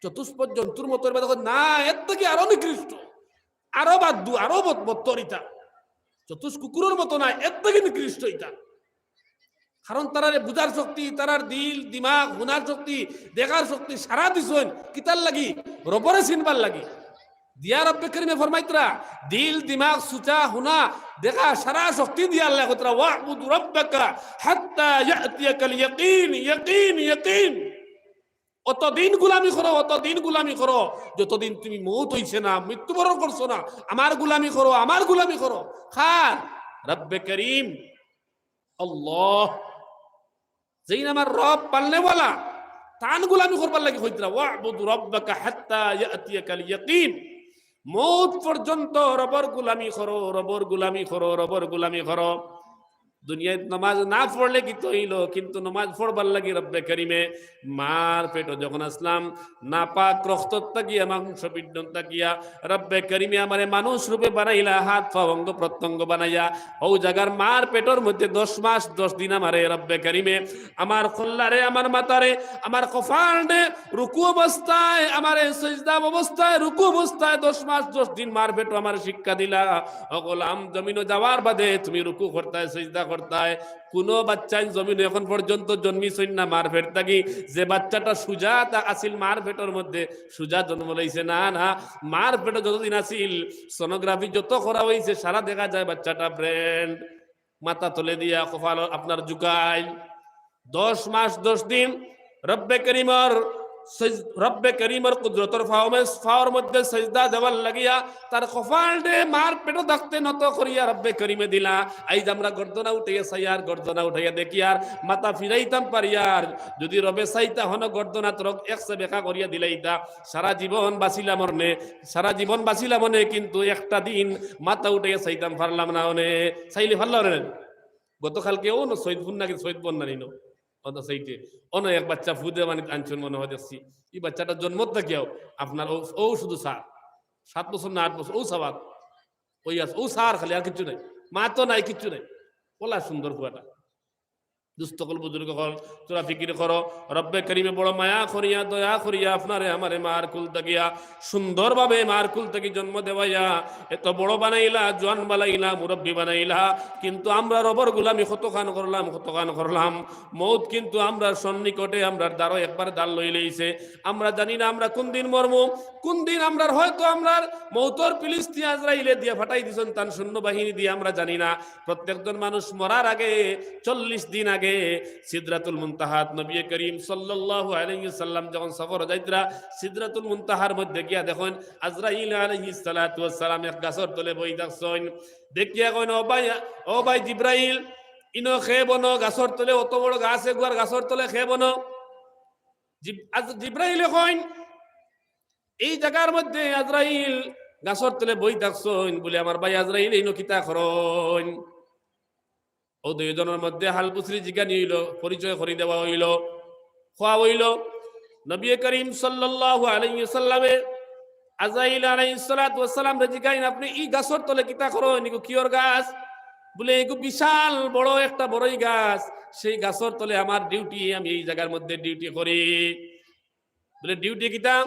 চতুষ্পদ জন্তুর মতো। এর বাদে কইন, "না, এর থাকি আরো নিকৃষ্ট, আরো বাদ্দু, আরো বদ-, বদতর ইতা। চতুষ কুকুরর মতো না, এর থাকি নিকৃষ্ট ইতা।" কারণ তারার বুঝার শক্তি, তারার দিল, দিমাগ, হুনার শক্তি, দেখার শক্তি সারা দিছইন। কিতার লাগি? রবরে চিনবার লাগি। দিয়া রব্বে করিমে ফরমাইতরা, দিল, দিমাগ, সুচা, হুনা, দেখা, সারা শক্তি দিয়া আল্লায় কইতরা, "ওয়া'বুদ রাব্বাকা হাত্তা ইয়াতিয়াকাল ইয়াকিন, ইয়াকিন, ইয়াকিন।" অতদিন গুলামি করো, অতদিন গুলামি করো, যতদিন তুমি মউত অইছে না, মৃত্যুবরণ করছো না। আমার গুলামি করো, আমার গুলামি করো। কার? রব্বে করিম আল্লাহ। যেইন আমার রব পালনেওয়ালা, তান গুলামি করবার লাগি কইতরা, "ওয়া'বুদ রাব্বাকা হাত্তা ইয়াতিয়াকাল ইয়াকিন।" মউত পর্যন্ত রবর গুলামি করো, রবর গুলামি করো, রবর গুলামি করো। দুনিয়াত নমাজ না পড়লে কিতা অইলো, কিন্তু নমাজ পড়বার লাগি রব্বে করিমে মার পেটো যখন আছলাম, নাপাক রক্তর থাকিয়া, মাংস পিণ্ড থাকিয়া, রব্বে করিমে আমারে মানুষ রূপে বানাইলা, হাত পাও অঙ্গ প্রত্যঙ্গ বানাইয়া, অউ জাগার মার পেটর মধ্যে দশ মাস দশ দিন আমারে রব্বে করিমে, আমার কল্লারে, আমার মাথারে, আমার কপালরে, রুকু অবস্থায়, আমারে সইজদা অবস্থায়, রুকু অবস্থায় দশ মাস দশ দিন মার পেটো আমারে শিক্ষা দিলা, "ও গোলাম, জমিনো যাওয়ার বাদে তুমি রুকু করতায়, সইজদা করতায়।" কুনু বাচ্চাইন জমিনো এখন পর্যন্ত জন্মিছইন না মার পেট থাকি, যে বাচ্চাটা সুজা তা আছিল মার পেটর মধ্যে, সুজা জন্ম লইছে না, না, মার পেটো যতদিন আছিল, সোনোগ্রাফি যত করা অইছে, সারা দেখা যায় বাচ্চাটা ব্রেন, মাথা তলে দিয়া কপাল আপনার ঝুকাইল। দশ মাস দশ দিন রব্বে করিমর সইজ-, রব্বে করিমর কুদরতর পাওমে-, পাওর মধ্যে সইজদা দেওয়ার লাগিয়া তার কপালরে মার পেটো থাকতে নত করিয়া রব্বে করিমে দিলা। আইজ আমরা গর্দনা উঠাইয়া চাইয়ার, গর্দনা উঠাইয়া দেখিয়ার, মাথা ফিরাইতাম পারিয়ার, যুদি রবে চাইতা হনো গর্দনা তরক এক সে বেকা করিয়া দিলাইতা, সারা জীবন বাঁচিলাম অনে, সারা জীবন বাঁচিলাম অনে, কিন্তু একটা দিন মাথা উঠাইয়া চাইতাম পারলাম না অনে। চাইলে পারলাম অনে। গতকালকে অনো সৈয়দপুর নাকি সৈয়দপুর নানি নো, অনো সেইটে, অনো এক বাচ্চা ফুদে মানে আনছইন মনে হয় দেখছি। ই বাচ্চাটা জন্ম থাকিয়াও আপনার অউ, অউ শুধু সার, সাত বছর না আট বছর, অউ সাবাত, অউ সার খালি, আর কিচ্ছু নাই, মা তো নাই, কিচ্ছু নাই। অলা সুন্দর ফুয়াটা। দুস্ত অকল, বুজুর্গ অকল, তোরা ফিকির করো, রব্বে করিমে বড় মায়া করিয়া, দয়া করিয়া আপনারে আমারে মার কুল থাকিয়া সুন্দরভাবে মার কুল থাকি জন্ম দেওয়াইয়া এত বড় বানাইলা, জোয়ান বানাইলা, মুরব্বি বানাইলা, কিন্তু আমরা রবর গুলামি কতখান করলাম, কতখান করলাম। মউত কিন্তু আমরার সন্নিকটে আমরার দ্বারো একবার দ্বার লইলাইছে। আমরা জানি না আমরা কুন দিন মরমু, কুন দিন আমরার, হয়তো আমরার মউতর পিলিস্তি আজরাইলে দিয়া ফাটাই দিছইন তান সৈন্য বাহিনী দিয়া, আমরা জানি না। প্রত্যেকজন মানুষ মরার আগে, চল্লিশ দিন আগে সিদরাতুল মুনতাহাত নবী করিম সাল্লাল্লাহু আলাইহি ওয়াসাল্লাম যখন সফর যাইতরা, সিদরাতুল মুনতাহার মধ্যে গিয়া দেখইন আজরাইল আলাইহিস সালাতু ওয়াস সালাম এক গাছর তলে বই থাকছইন। দেখিয়া কইন, "ও ভাই, ও ভাই জিব্রাইল, ইনো কে বনো, গাছর তলে, অত বড় গাছ এগুয়ার গাছর তলে কে বনো?" জিব-, আজ-, জিব্রাইলে কইন, "এই জাগার মধ্যে আজরাইল গাছর তলে বই থাকছইন।" বুলে, "আমার ভাই আজরাইল, ইনো কিতা করইন?" অউ দুইজনর মধ্যে হালপুছরি জিগানি অইলো, পরিচয় করি দেওয়া অইলো, কওয়া অইলো, নবী করিম সাল্লাল্লাহু আলাইহি ওয়াসাল্লামে আজরাইল আলাইহিস সালাতু ওয়াস সালামরে জিগাইন, "আপনে ই গাছর তলে কিতা করইন? ইগু কিওর গাছ?" বুলে, "ইগু বিশাল বড় একটা বড়ই গাছ, সেই গাছর তলে আমার ডিউটি, আমি এই জাগার মধ্যে ডিউটি করি।" বুলে, "ডিউটি কিতা?"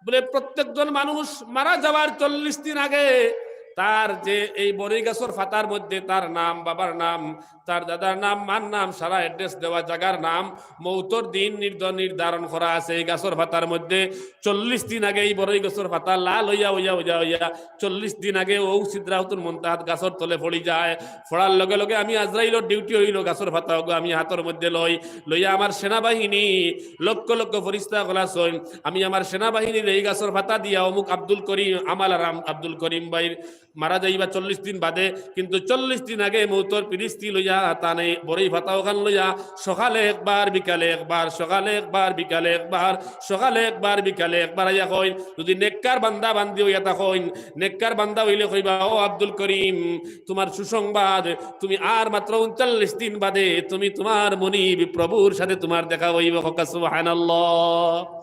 বুলে, "প্রত্যেকজন মানুষ মারা যাওয়ার চল্লিশ দিন আগে তার যে এই বড়ই গাছর পাতার মধ্যে তার নাম, বাবার নাম, তার দাদার নাম, মার নাম, সারা অ্যাড্রেস দেওয়া, জাগার নাম, মউতর দিন নির্দ-, নির্ধারণ করা আছে এই গাছর পাতার মধ্যে। চল্লিশ দিন আগে এই বড়ই গাছর পাতা লাল অইয়া, অইয়া, অইয়া, অইয়া, চল্লিশ দিন আগে অউ সিদরাতুল মুনতাহাত গাছর তলে পড়ি যায়। পড়ার লগে লগে আমি আজরাইলর ডিউটি অইলো গাছর পাতা অগু আমি হাতর মধ্যে লই, লইয়া আমার সেনাবাহিনী লক্ষ লক্ষ ফিরিস্তা অকল আছইন, আমি আমার সেনাবাহিনীরে এই গাছর পাতা দিয়া অমুক আব্দুল করিম, আমালারাম আব্দুল করিম ভাইর মারা যাইবা চল্লিশ দিন বাদে, কিন্তু চল্লিশ দিন আগে মউতর পিলিস্তি লইয়া তানে বড়ই পাতা অখান লইয়া সকালে একবার, বিকালে একবার, সকালে একবার, বিকালে একবার, সকালে একবার, বিকালে একবার আইয়া কইন, যদি নেককার বান্দা বান্দি অইয়া থাকইন, নেককার বান্দা অইলে কইবা, "ও আব্দুল করিম, তুমার সুসংবাদ, তুমি আর মাত্র ঊনচল্লিশ দিন বাদে তুমি তুমার মুনিব প্রভুর সাথে তুমার দেখা অইবো।" কউক্কা সুবহানাল্লাহ।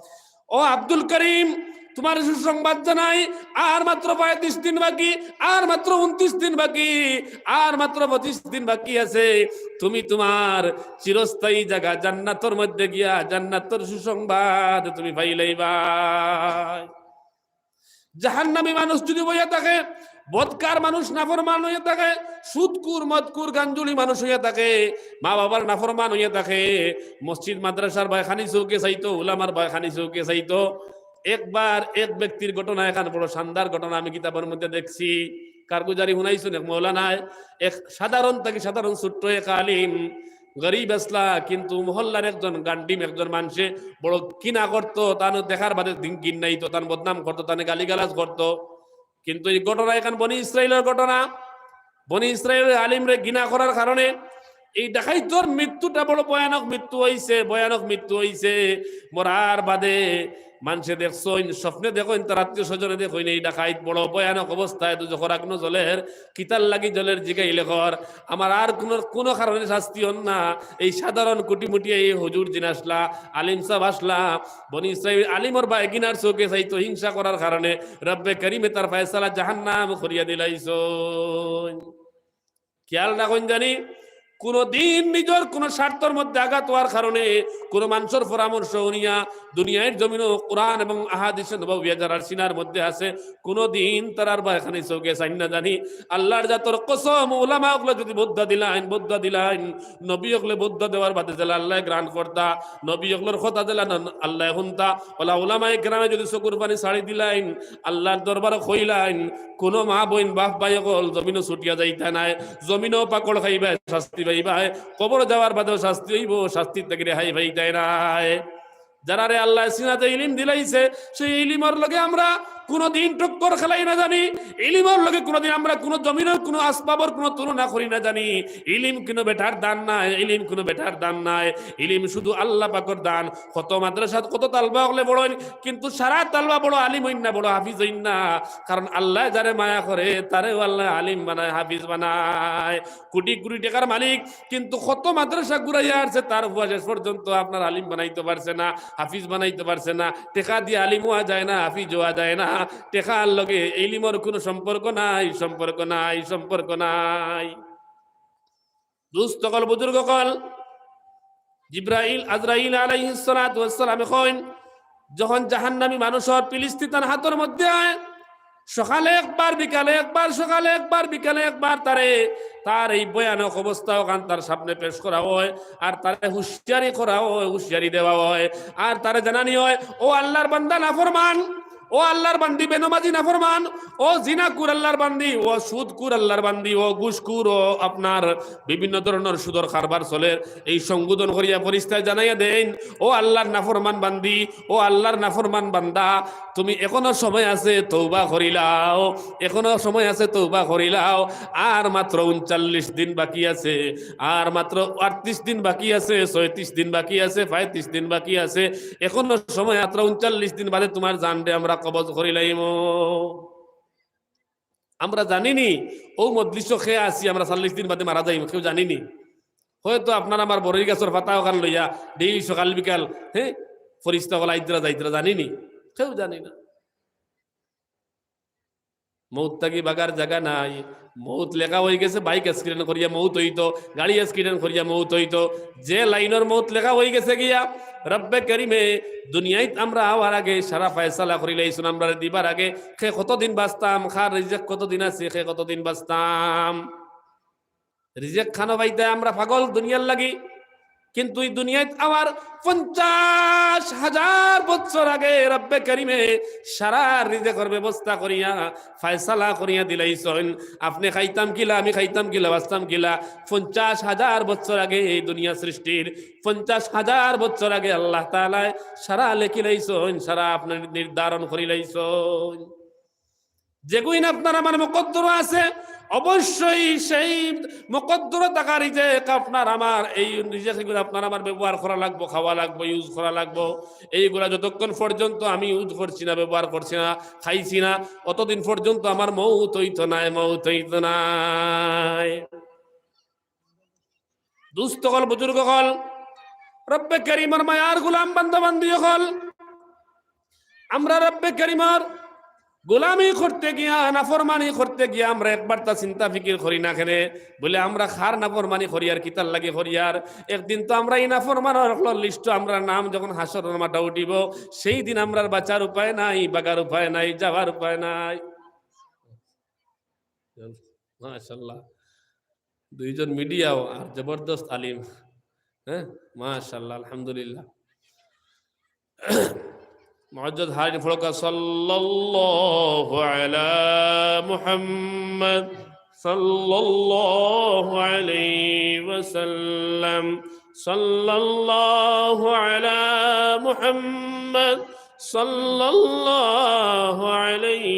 ও আব্দুল করিম, তুমার সুসংবাদ জানাই, আর মাত্র পঁয়ত্রিশ দিন বাকি, আর মাত্র ঊনত্রিশ দিন বাকি, আর মাত্র পঁচিশ দিন বাকি আছে। তুমি তুমার চিরস্থায়ী জাগা জান্নাতর মধ্যে গিয়া জান্নাতর সুসংবাদ তুমি পাইলাইবায়। জাহান্নামী মানুষ যদি বইয়া থাকে, বদকার মানুষ নাফরমান অইয়া থাকে, সুদকুর, মদকুর, গাঞ্জুড়ি মানুষ অইয়া থাকে, মা বাবার নাফরমান অইয়া থাকে, মসজিদ মাদ্রাসার বায়খানি চউখে চাইতো, উলামার বায়খানি চউখে চাইতো। একবার এক ব্যক্তির ঘটনা, এখান বড় শানদার ঘটনা আমি কিতাবর মধ্যে দেখছি, কারগুজারি হুনাইছইন এক মৌলানায়, এক সাধারণ থাকি সাধারণ ছোট্ট এক আলিম, গরিব আছলা, কিন্তু মহল্লার একজন গান্ডিম, একজন মানষে বড় ঘিনা করতো, তান দেখার বাদে দিন ঘিন্নাইতো, তান বদনাম করতো, তানে গালিগালাজ করতো। কিন্তু এই ঘটনা এখান বনি ইসরাইলর ঘটনা। বনি ইসরাইলর আলিমরে ঘিনা করার কারণে এই ডাকাইতর মৃত্যুটা বড় ভয়ানক মৃত্যু অইছে, ভয়ানক মৃত্যু অইছে। মরার বাদে মানষে দেখছইন, স্বপ্নে দেখইন, তার আত্মীয় স্বজনে দেখইন, এই ডাকাইত বড় ভয়ানক অবস্থায় দুজখর আগুনো জ্বলের, কিতার লাগি জ্বলের জিগাইলে কর, আমার আর কুনু, কুনু কারণে শাস্তি অর না। এই সাধারণ কুটিমুটি এই হুজুর যিন আছলা, আলিম সাব আছলা, বনি ইসরাইল আলিমর বায় ঘিনার চউখে চাইতো, হিংসা করার কারণে রব্বে করিমে তার ফয়সালা জাহান্নাম করিয়া দিলাইছইন। খেয়াল রাখইন জানি, কুনু দিন নিজর কুনু স্বার্থর মধ্যে আঘাত অওয়ার কারণে কুনু মানষর পরামর্শ হুনিয়া দুনিয়ার জমিনো কোরআন এবং আহাদিসে নববিয়া যারার সিনার মধ্যে আছে, কুনু দিন তারার বায়খানি চউখে চাইন না জানি। আল্লার জাতর কসম, উলামা অকলে যদি বদদোয়া দিলাইন, বদদোয়া দিলাইন, নবী অকলে বদদোয়া দেওয়ার বাদে যেলা আল্লায় গ্রহণ করতা, নবী অকলর কথা যেলা আল্লায় হুনতা, অলা উলামায়ে কেরামে যদি চকুর পানি ছাড়ি দিলাইন, আল্লার দরবারো কইলাইন, কুনু মা বইন বাপ ভাই অকল জমিনো ছুটিয়া যাইতা নায়, জমিনো পাকড় খাইবায়, শাস্তি পাইবায়, কবর যাওয়ার বাদেও শাস্তি অইবো, শাস্তি থাকি রেহাই পাইতায় নায়। যারারে আল্লায় সিনাতে ইলিম দিলাইছে, সেই ইলিমর লগে আমরা কুনুদিন টক্কর খেলাই না জানি, ইলিমর লগে কুনুদিন আমরা কুনু জমিনর কুনু আসবাবর কুনু তুলনা করি না জানি। ইলিম কুনু বেটার দান নায়, ইলিম কুনু বেটার দান নায়, ইলিম শুধু আল্লা পাকর দান। কত মাদ্রাসাত কত তালবা অকলে পড়ইন, কিন্তু সারা তালবা বড় আলিম অইন না, বড় হাফিজ অইন না, কারণ আল্লায় যারে মায়া করে তারেউ আল্লায় আলিম বানায়, হাফিজ বানায়। কুটি কুটি টেকার মালিক, কিন্তু কত মাদ্রাসা ঘুরাইয়া আরছে, তার ফুয়া শেষ পর্যন্ত আপনার আলিম বানাইতো পারছে না, হাফিজ বানাইতো পারছে না। টেকা দিয়া আলিম অওয়া যায় না, হাফিজ অওয়া যায় না। টেকার লগে ইলিমর কুনু সম্পর্ক নাই, সম্পর্ক নাই, সম্পর্ক নাই। দুস্ত অকল, বুজুর্গ অকল, জিব্রাইল, আজরাইল আলাইহিস সালাতু ওয়াস সালামে কইন, যখন জাহান্নামী মানুষর পিলিস্তি তান হাতর মধ্যে আয়, সকালে একবার, বিকালে একবার, সকালে একবার, বিকালে একবার তারে, তার এই ভয়ানক অবস্থা অখান তার সামনে পেশ করা অয়, আর তারে হুঁশিয়ারি করা অয়, হুঁশিয়ারি দেওয়া অয়, আর তারে জানানি অয়, "ও আল্লার বান্দা নাফরমান, ও আল্লার বান্দি বেনমাজি নাফরমান, ও জিনাকুর আল্লার বান্দি, ও সুদকুর আল্লার বান্দি, ও ঘুষকুর, ও আপনার বিভিন্ন ধরনর সুদর কারবার চলের।" এই সম্বোধন করিয়া ফিরিস্তায় জানাইয়া দেইন, "ও আল্লার নাফরমান বান্দি, ও আল্লার নাফরমান বান্দা, তুমি এখনো সময় আছে, তওবা করিলাও, এখনো সময় আছে, তওবা করিলাও। আর মাত্র ঊনচল্লিশ দিন বাকি আছে, আর মাত্র আটত্রিশ দিন বাকি আছে, ছয়ত্রিশ দিন বাকি আছে, পঁয়ত্রিশ দিন বাকি আছে, এখনো সময়, মাত্র ঊনচল্লিশ দিন বাদে তুমার জানরে আমরা কবজ করিলাইমু।" আমরা জানিনি অউ মজলিসো কে আছি, আমরা চল্লিশ দিন বাদে মারা যাইমু, কেউ জানিনি। হয়তো আপনার আমার বড়ই গাছর পাতা অখান লইয়া ডেইলি সকাল বিকাল, হে, ফিরিস্তা অকল আইতরা যাইতরা, জানিনি, কেউ জানি না। মউত থাকি ভাগার জাগা নাই। মউত লেখা অইগেছে, বাইক accident করিয়া মউত অইতো, গাড়ি accident করিয়া মউত অইতো, যে লাইনর মউত লেখা অইগেছে গিয়া, রব্বে করিমে দুনিয়াইত আমরা আওয়ার আগে সারা ফয়সালা করিলাইছইন, আমরারে দিবার আগে, কে কতদিন বাঁচতাম, কার রিজেক কতদিন আছে, কে কতদিন বাঁচতাম। রিজেক খানো পাইতায় আমরা পাগল দুনিয়ার লাগি, কিন্তু ই দুনিয়াইত আওয়ার পঞ্চাশ হাজার বছর আগে রব্বে করিমে সারা রিজেকর ব্যবস্থা করিয়া, ফয়সালা করিয়া দিলাইছইন। আপনে খাইতাম কিলা, আমি খাইতাম কিলা, বাঁচতাম কিলা। পঞ্চাশ হাজার বছর আগে এই দুনিয়া সৃষ্টির, পঞ্চাশ হাজার বছর আগে আল্লাহ তাআলায় সারা লেখিলাইছইন, সারা আপনার নির্ধারণ করিলাইছইন। যেগুইন আপনার আমার মুকদ্দরো আছে, অবশ্যই সেই মুকদ্দরে থাকা রিজেক আপনার আমার, এই রিজেক এগুলা আপনার আমার ব্যবহার করা লাগবো, খাওয়া লাগবো, ইউজ করা লাগবো। এইগুলা যতক্ষণ পর্যন্ত আমি ইউজ করছি না, ব্যবহার করছি না, খাইছি না, অতদিন পর্যন্ত আমার মউত অইতো নায়, মউত অইতো নায়। দুস্ত অকল, বুজুর্গ অকল, রব্বে করিমর মায়ার গুলাম, বান্দা বান্দি অকল, আমরা রব্বে করিমর গোলামি করতে গিয়া, নাফরমানি করতে গিয়া আমরা একবার তা চিন্তা ফিকির করি না কেনে? বলে, আমরা কার নাফরমানি করিয়ার, কিতার লাগি করিয়ার? একদিন তো আমরা ই নাফরমান অকলর লিস্টো আমরার নাম যখন হাশরর মাঠো উঠিবো, সেই দিন আমরার বাঁচার উপায় নাই, ভাগার উপায় নাই, যাওয়ার উপায় নাই। মাশাআল্লাহ। দুইজন মিডিয়াও আর জবরদস্ত আলিম। হ্যাঁ, মাশাআল্লাহ, আলহামদুলিল্লাহ। মুআজ্জাজ হারিন ফড়কা, সাল্লাল্লাহু আলা মুহাম্মদ, সাল্লাল্লাহু আলাইহি ওয়াসাল্লাম, সাল্লাল্লাহু আলা মুহাম্মদ, সাল্লাল্লাহু আলাইহি